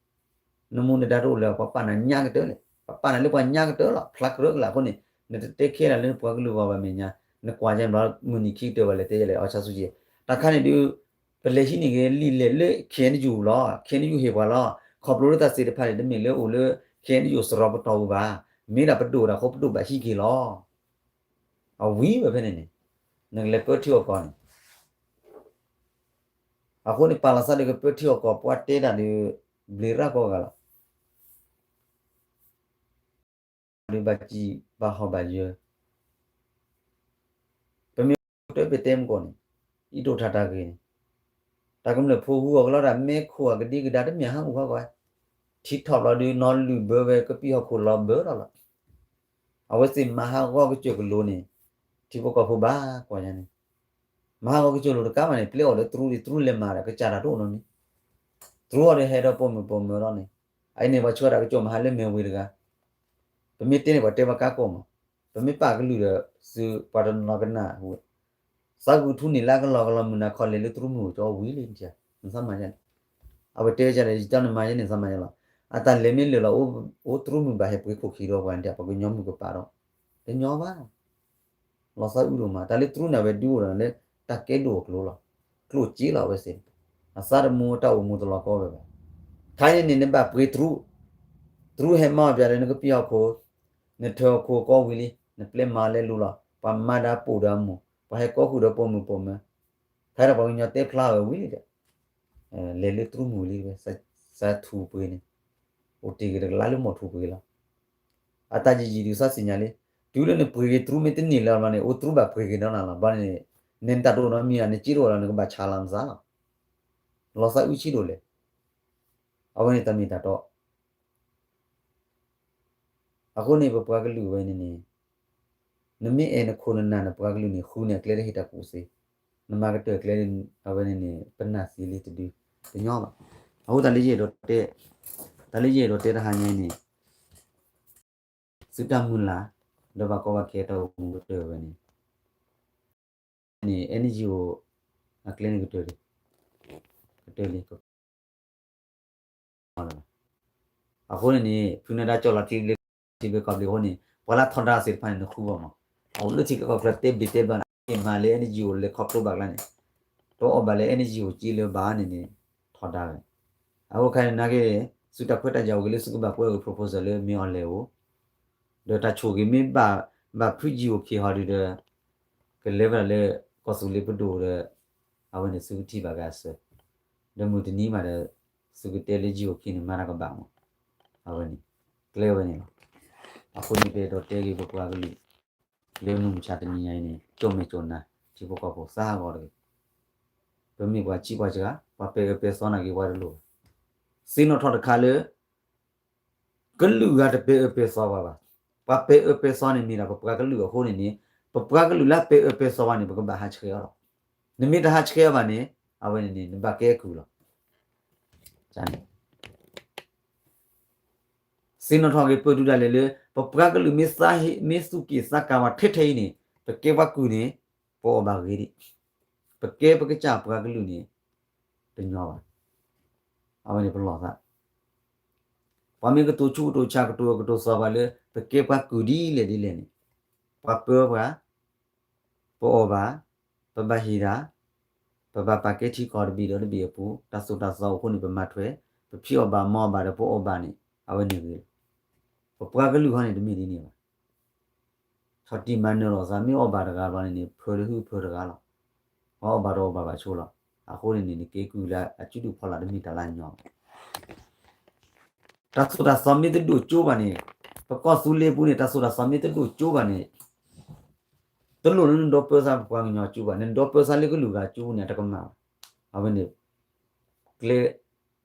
နမူနဒါတအိၣ်လၢၤ ပှၤပာ်နၤညါကတၢၢ်လဲၣ် ပှၤပာ်နၤလၢပှၤညါကတၢၢ်လီၤ ဖျါကရၢကလၢာ်အဃိန့ၣ် နတတဲခဲလၢာ်လၢနပှၤကလုာ်ဂီၢ်ဘၣ်မဲာ်ညါ နကွၢ်ကန့ၣ်ဘျီ မုၢ်နံၤခံကတၢၢ်ဘၣ်လဲၤတဲယလဲၣ် အီၣ်ဆၣ်ဆူကၠံၣ် တၢ်ခါန့ၣ်ဒုး ပလဲၤဟံးန့ၢ်ဂ့ၤလံာ်လဲၢ်လၢ ခဲအံၤနယူၢ်လီၤ ခဲအံၤနယူၢ်ဟ့ၣ်ပှၤလီၤ ခီဖျိလၢတၢ်သ့ၣ်တဖၣ်န့ၣ် တမ့ၢ်လၢအိၣ်လၢ ခဲအံၤနယူၢ်စရီပတီၢ်ပူၤဘၣ် မ့ၢ်ဒၣ်ပဒိၣ်ဒၣ်အဃိပဒိၣ်ဘၣ်ဟံးက့ၤလီၤ အဝံၤဝဲဖဲန့ၣ်န့ၣ် နကလဲၤပၢထံအီၣ်ကီၢ်န့ၣ် အဃိန့ၣ် ပာ်လီၤသးဒီးကပၢထံအီၣ်ကီၢ် ပှၤတဲတၢ်ဒီး ဘျ့ရၣ်ကိးဂၤလီၤ ဒီးဘၣ်စံးဘၣ်ဟီၣ်ဘၣ်ယၢၤ ပမ့ၢ်တၢ်ပတဲမုၢ်ကီၢ်န့ၣ် အံၤဒိၣ်ထါတၢ်ဂ့ၢ်န့ၣ် တၢ်ကမျၢၢ်ဖိဟူအီၤကလီတၢ် မဲခိၣ်အကဒံကဒါတမ့ၢ်ဟးမုၢ်ခီကွၢ် ထံထီၣ်ဘျီဒုး နီၢ်လုၢ်ဘၢဝဲကပံာ်ဟီၣ်ခိၣ်လီၤဘၢထီၣ်လီၤ အဝဲသ့ၣ်မၤဟးဂီၤကစၢၢ်ကလိန့ၣ် ထံဖိကီၢ်ဖိဘၣ်ကွၢ်ညါန့ၣ် မၤဟးဂီၤကစၢၢ်ကလိတကးဘၣ်န့ၣ် ပျဲအီၤဒီးတရူးဒံး တရူးလဲၤမၤဒီး ကစၢ်တၢ်တအိၣ်နီတမံၤ တရူးအီၤဒီးဟဲဒီးပိာ်မုၣ်ပိာ်မၢၤလီၤန့ၣ် အအံၤန့ၣ် ပှၤဆှၢတၢ်ကစီၣ်မဟါလၢမဲာ်ဝ့ၤတဂၤ ပမ့ၢ်တဲန့ၣ် ပှၤတဲပှၤကါကိးမး ပမ့ၢ်ပာ်ကလုၢ်ဒီး သုပှၤတနီၤကနၣ်ဝဲ သးဂုာ်ထူန့ၣ်လၢကလီကလီမုၢ်နၤခီလဲၤလၢတရူးမုၢ်အိၣ်ကၠီဝံၤလံ နသးမၤယါန့ၣ် အဝဲတဲဝဲဒ်လဲၣ် ယတၢ်နမၤယါန့ၣ် သးမၤယါလီၤ အတၢ်လဲၤမ့ၢ်လၢာ်လီၤ အိၣ်တရူးမုၢ်ဘၣ်ဟဲပှ့ၤခိၣ်ခံဒီးပှၤဒ် ပှၤကညီမုၢ်ကပာ်ဒီး တညီဘၣ် လီၤသးအုးဒိၣ်မး တၢ်လၢတရူးန့ၣ် အဝဲဒုးအိၣ်ဒီးလၢ တၢ်ကဲဒိၣ်အကျိၤလီၤ ကျိၣ်စ့လီၤအဝဲသ့ၣ် အသးတမူတၢ်အိၣ်မူတလီၤကီဝဲဘၣ် ခါအံၤန့ၣ်န့ၣ် နဘၣ်ပှ့ၤတရူး တရူးဟဲမၤအီၣ်ပၠးဒီးနကပံာ်ဟီၣ်ခိၣ် နထၢၣ်ဟီၣ်ခိၣ်ကီဝံၤလံ နပျဲမၤလဲၤလူၤလီၤ ပှၤမၤဒါပိာ်ဒီးအမိၢ် ပှၤဟဲကီဃုာ်ဒီးပိာ်မုၣ်ပိာ်မၢၤ ခါဒီးပှၤကညီတဲဖျါဝဲဝံၤလံဒီး လဲၤလၢတရူးမုၢ်လံ သးထူၣ်ပှ့ၤန့ၣ် အိၣ်တ့ၢ်ဂ့ၤတကလးလၢမိၢ်ထူၣ်ပှ့ၤလီၤ အတၢ်ယံာ်ယံာ်ဒုးသးသ့ၣ်ညါလံ တုၤလၢနပှ့ၤက့ၤတရူးမ့ၢ်တန့ၢ်လၢၤဘျီန့ၣ် အိၣ်တရူးဘၣ်ပှ့ၤက့ၤဒီးနၤလီၤ ဘျီန့ၣ် နတၢ်တအိၣ်နီတမံၤ နစ့တအိၣ်လီၤ နကဘၣ်ဆါလီၤနသးလီၤ လီၤသးအုးဆံးဒိၣ်လဲၣ် အဝဲန့ၣ်တၢ်မ့ၢ်တၢ်တီ အဃိန့ၣ် ပပှၤကလုာ်ဝဲန့ၣ်န့ၣ် နမ့ၢ်အဲၣ်နခိၣ်နနၢ်နပှၤကလုာ်န့ၣ် ဃုန့ၢ်အကျဲတဟ့ၣ်တၢ်ကူၣ်သ့, နမၤကတၢၢ်အကျဲ အဝဲန့ၣ်န့ၣ် ပနၢ်သ့လံတဒု, တညီဘၣ်. အဃိသတးလၢယအဲၣ်ဒိးတဲ, တၢ်လၢယအဲၣ်ဒိးတဲတဟါညါအံၤန့ၣ် သုတၢ်မုၢ်လၢ် ဒီးဘၣ်ကီဘၣ်ခဲတၢ်အိၣ်မူကတၢၢ်ဝဲန့ၣ် န့ၣ် NGO အကျဲန့ၣ်ကတၢၢ်လံ, ကတၢၢ်လံ အဃိန့ၣ်န့ၣ် ဖုနၢၤဒါကၠီၣ်လီၤထံဘျ့ကီၢ်ဘျ့အဃိန့ၣ် ပှၤလၢထီဒါသ့ၣ်တဖၣ်န့ၣ် နဃုဘၣ်မး, အအိၣ်လၢထံကီၢ်ချၢတဲဘျ့တဲဘျ့န့ၣ် မ့ၢ်မၤလၢ NGO လဲၤခီဖျိဘၣ်ကျါန့ၣ် တအီၣ်ဘၣ်လၢ NGO က့လၢၤဘၣ်န့ၣ်န့ၣ် ထီဒါဝဲ. အဃိခဲအံၤနာ်က့ သုတၢ်ခွဲးတၢ်ယာ်အိၣ်က့ၤလၢသုကဘၣ်ကွဲးအီၤ proposal လၢမ့ၢ်အီၤလဲၤအိၣ် ဒီးတၢ်ဆိၣ်ဂ့ၤမ့ၢ်ဘၣ်ဖု NGO က့ၤဟီဒုးဒီး ကလဲၤဝဲဒၣ်လၢကီၢ်သူလ့ၤပဒိၣ်ဒီး အဝဲန့ၣ်သုကထံၣ်ဘၣ်က့ၤအဆၢ, ဒီးမုၢ်တနံၤမးဒီး သုကတဲလၢ NGO က့န့ၣ် မၤတၢ်ကဘၣ်မး, အဝဲန့ၣ် ကျဲဝဲန့ၣ်လီၤ. အဃိန့ၣ် ပအဲၣ်ဒိးတဲက့ၤပပှၤကလုာ် လၢမုၢ်မဆါတနံၤညါအံၤန့ၣ် ကၠိၣ်မဲာ်ကၠိၣ်နါ ထံဖိကီၢ်ဖိသးဟးဂီၤတဂ့ၤ. ပမ့ၢ်ပှၤစံးပှၤစှၤ ပှၤပဲာ်အၢပဲာ်သီနာ်က့ၤပှၤတလိၣ်ဘၣ်. သ့ၣ်နီၣ်ထီၣ်တခါလၢ ကလုာ်ဂၤတပဲာ်အၢပဲာ်သီပှၤဘၣ်. ပှၤပဲာ်အၢပဲာ်သီန့ၣ်မ့ၢ်ဒၣ်ပပှၤကလုာ်အဃိန့ၣ်န့ၣ် ပပှၤကလုာ်လၢပဲာ်အၢပဲာ်သီပှၤန့ၣ် ပကဘၣ်ဟးဆှဲးအီၤလီၤ. နမ့ၢ်တဟးဆှဲးအီၤဘၣ်န့ၣ် အဝဲန့ၣ်န့ၣ် နဘၣ်ကဲကုၢ်လီၤ. သ့ၣ်နီၣ်ထီၣ်က့ၤပၢၢ်ဒုးဒၣ်လဲာ်လၢ ပပှၤကလုာ်မ့ၢ်သးဟ့ မ့ၢ်သူၣ်က့ၣ်သးကါဝဲထဲထဲအံၤန့ၣ် ပကဲပှၤကုၢ်န့ၣ် ပအီၣ်ဘၣ်ဂ့ၤဒံး, ပကဲပကစၢ်ပှၤကလုာ်န့ၣ် တညီဘၣ်. အဝဲန့ၣ်ပလီၢ်သး ပှၤမ့ၢ်ကတိၤဆူကတိၤဆါ ကတိၤအၢကတိၤသီပှၤလၢ ပကဲပှၤကုၢ်ဒ်လဲၣ်ဒ်လဲၣ်န့ၣ် ပှၤပၢပှၤ ပအီၣ်ဘၣ်, ပဘၣ်ဟ့ၣ်တၢ်, ပဘၣ်ပာ်ကဲထံကီၢ်တဘ့ၣ်ဒီးတဘ့ၣ်အပူၤ, တၢ်သိၣ်တၢ်သီအဃိန့ၣ် ပမၤထွဲ, ပဖံးအီၣ်ဘၣ်မၤအီၣ်ဘၣ်ဒီးပအီၣ်ဘၣ်န့ၣ် အဝဲန့ၣ်ဂ့ၤလီၤ. ပပှၤကလုာ်ဟီန့ၣ် တမ့ၢ်ဒ်န့ၣ်ဘၣ်. ဆီၣ်တံၢ်မၤနၢၤလိာ်သး မ့ၢ်အီၣ်ဘၣ်တဂၤဘၣ်န့ၣ်န့ၣ် ဖၢတဟုၣ်ဖၢတဂၤလီၤ. ပှၤအီၣ်ဘၣ်ဒီးအီၣ်ဘၣ်ဘၣ်ဆိလီၤ. အဃိန့ၣ်န့ၣ် နကဲကုၢ်လၢအစုဒုၣ်ဖီလာ် တမ့ၢ်တၢ်လၢအညီဘၣ်. တၢ်သိၣ်တၢ်သီမ့ၢ်တဒိၣ်ကၠိဘၣ်န့ၣ်, ပကီၢ်သူလ့ၤပူၤန့ၣ် တၢ်သိၣ်တၢ်သီမ့ၢ်တဒိၣ်ကၠိဘၣ်န့ၣ် တလိၣ်လၢနဒီပၢသးပပှၤကညီကၠိဘၣ်, နဒီပၢသးလၢကလုာ်ဂၤကၠိန့ၣ် အတကမၣ်ဘၣ်. အဝဲန့ၣ် ကျဲ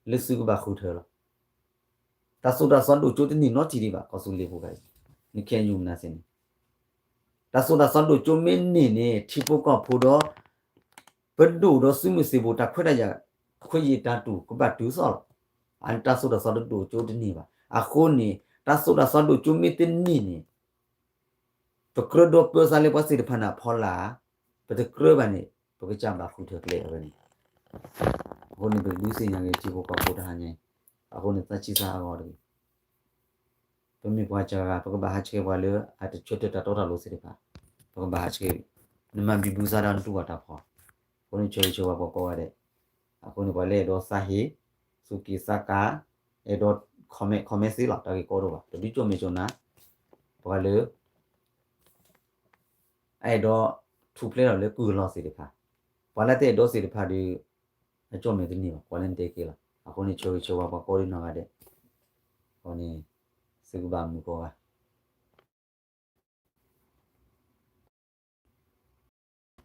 လၢသုကဘၣ်ဃုထၢလီၤ. တၢ်သိၣ်တၢ်သီဒိၣ်ကၠိတန့ၢ်နီတထံၣ်ဒံးဘၣ် ကီၢ်သူလ့ၤဖိဂၤအံၤ, နခဲအံၤမနုၤသ့န့ၣ်, တၢ်သိၣ်တၢ်သီဒိၣ်ကၠိမ့ၢ်န့ၢ်န့ၣ် ထံဖိကီၢ်ဖိဒီး ပဒိၣ်ဒီးသုးမုၢ်သံၣ်ဘိ တၢ်ခွဲးတၢ်ယာ် ခွဲးယာ်တၢ်တူၢ်ကဘၣ်တုၤသီၣ်လီၤ. အတၢ်သိၣ်တၢ်သီတဒိၣ်ကၠိတန့ၢ်ဘၣ်. အဃိန့ၣ် တၢ်သိၣ်တၢ်သီဒိၣ်ကၠိမ့ၢ်တန့ၢ်န့ၣ် ပကြၢးဒီပၢသးလၢပှၤသ့ၣ်တဖၣ်န့ၣ်အဖီလာ်, ပတကြၢးဘၣ်န့ၣ် ပကစၢ်ဘၣ်ဃုထၢကျဲအဝဲန့ၣ်. အဃိန့ၣ် ပဒုးသ့ၣ်ညါက့ၤထံဖိကီၢ်ဖိတဟါညါအံၤ, အဃိန့ၣ် သးဆံးသးဟးဂီၤတဂ့ၤ. ပမ့ၢ်ပှၤစှၤဂၤ ပကဘၣ်ဟးဆှဲးပှၤလၢအတဆၢထၢၣ်တၢ်တီတၢ်လိၤသ့ၣ်တဖၣ်, ပကဘၣ်ဟးဆှဲး, နမၤဘံဘူသးဒီးနတူၢ်ဘၣ်တၢ်ဖီ, အဃိန့ၣ် ဆၢဂ့ၤဆၢဝါပှၤကိးဂၤဒဲး, အဃိန့ၣ် ပှၤလၢအဲၣ်ဒိးသးဟ့, သူၣ်က့ၣ်သးကါ, အဲၣ်ဒိး comment comment သ့လီၤ တၢ်ဂ့ၢ်ကီဒိၣ်ဘၣ်, ပဒုးကၠိၣ်မဲာ်ကၠိၣ်နါ, ပှၤလၢ အအဲၣ်ဒိးထူၣ်ဖျဲးထီၣ်လၢကုၢ်အလီၢ်သ့ၣ်တဖၣ်, ပှၤလၢတအဲၣ်ဒိးသ့ၣ်တဖၣ်ဒီး အကၠိၣ်မဲာ်တန့ၢ်ဘၣ်, ကွၢ်လၢနတဲက့ၤလီၤ. အဃိန့ၣ် ဆၢဂ့ၤဆၢဝါပှၤကိးဒံနီၢ်ဂၤဒဲး, အဃိန့ၣ် သုကဘၣ်မုာ်ကိးဂၤ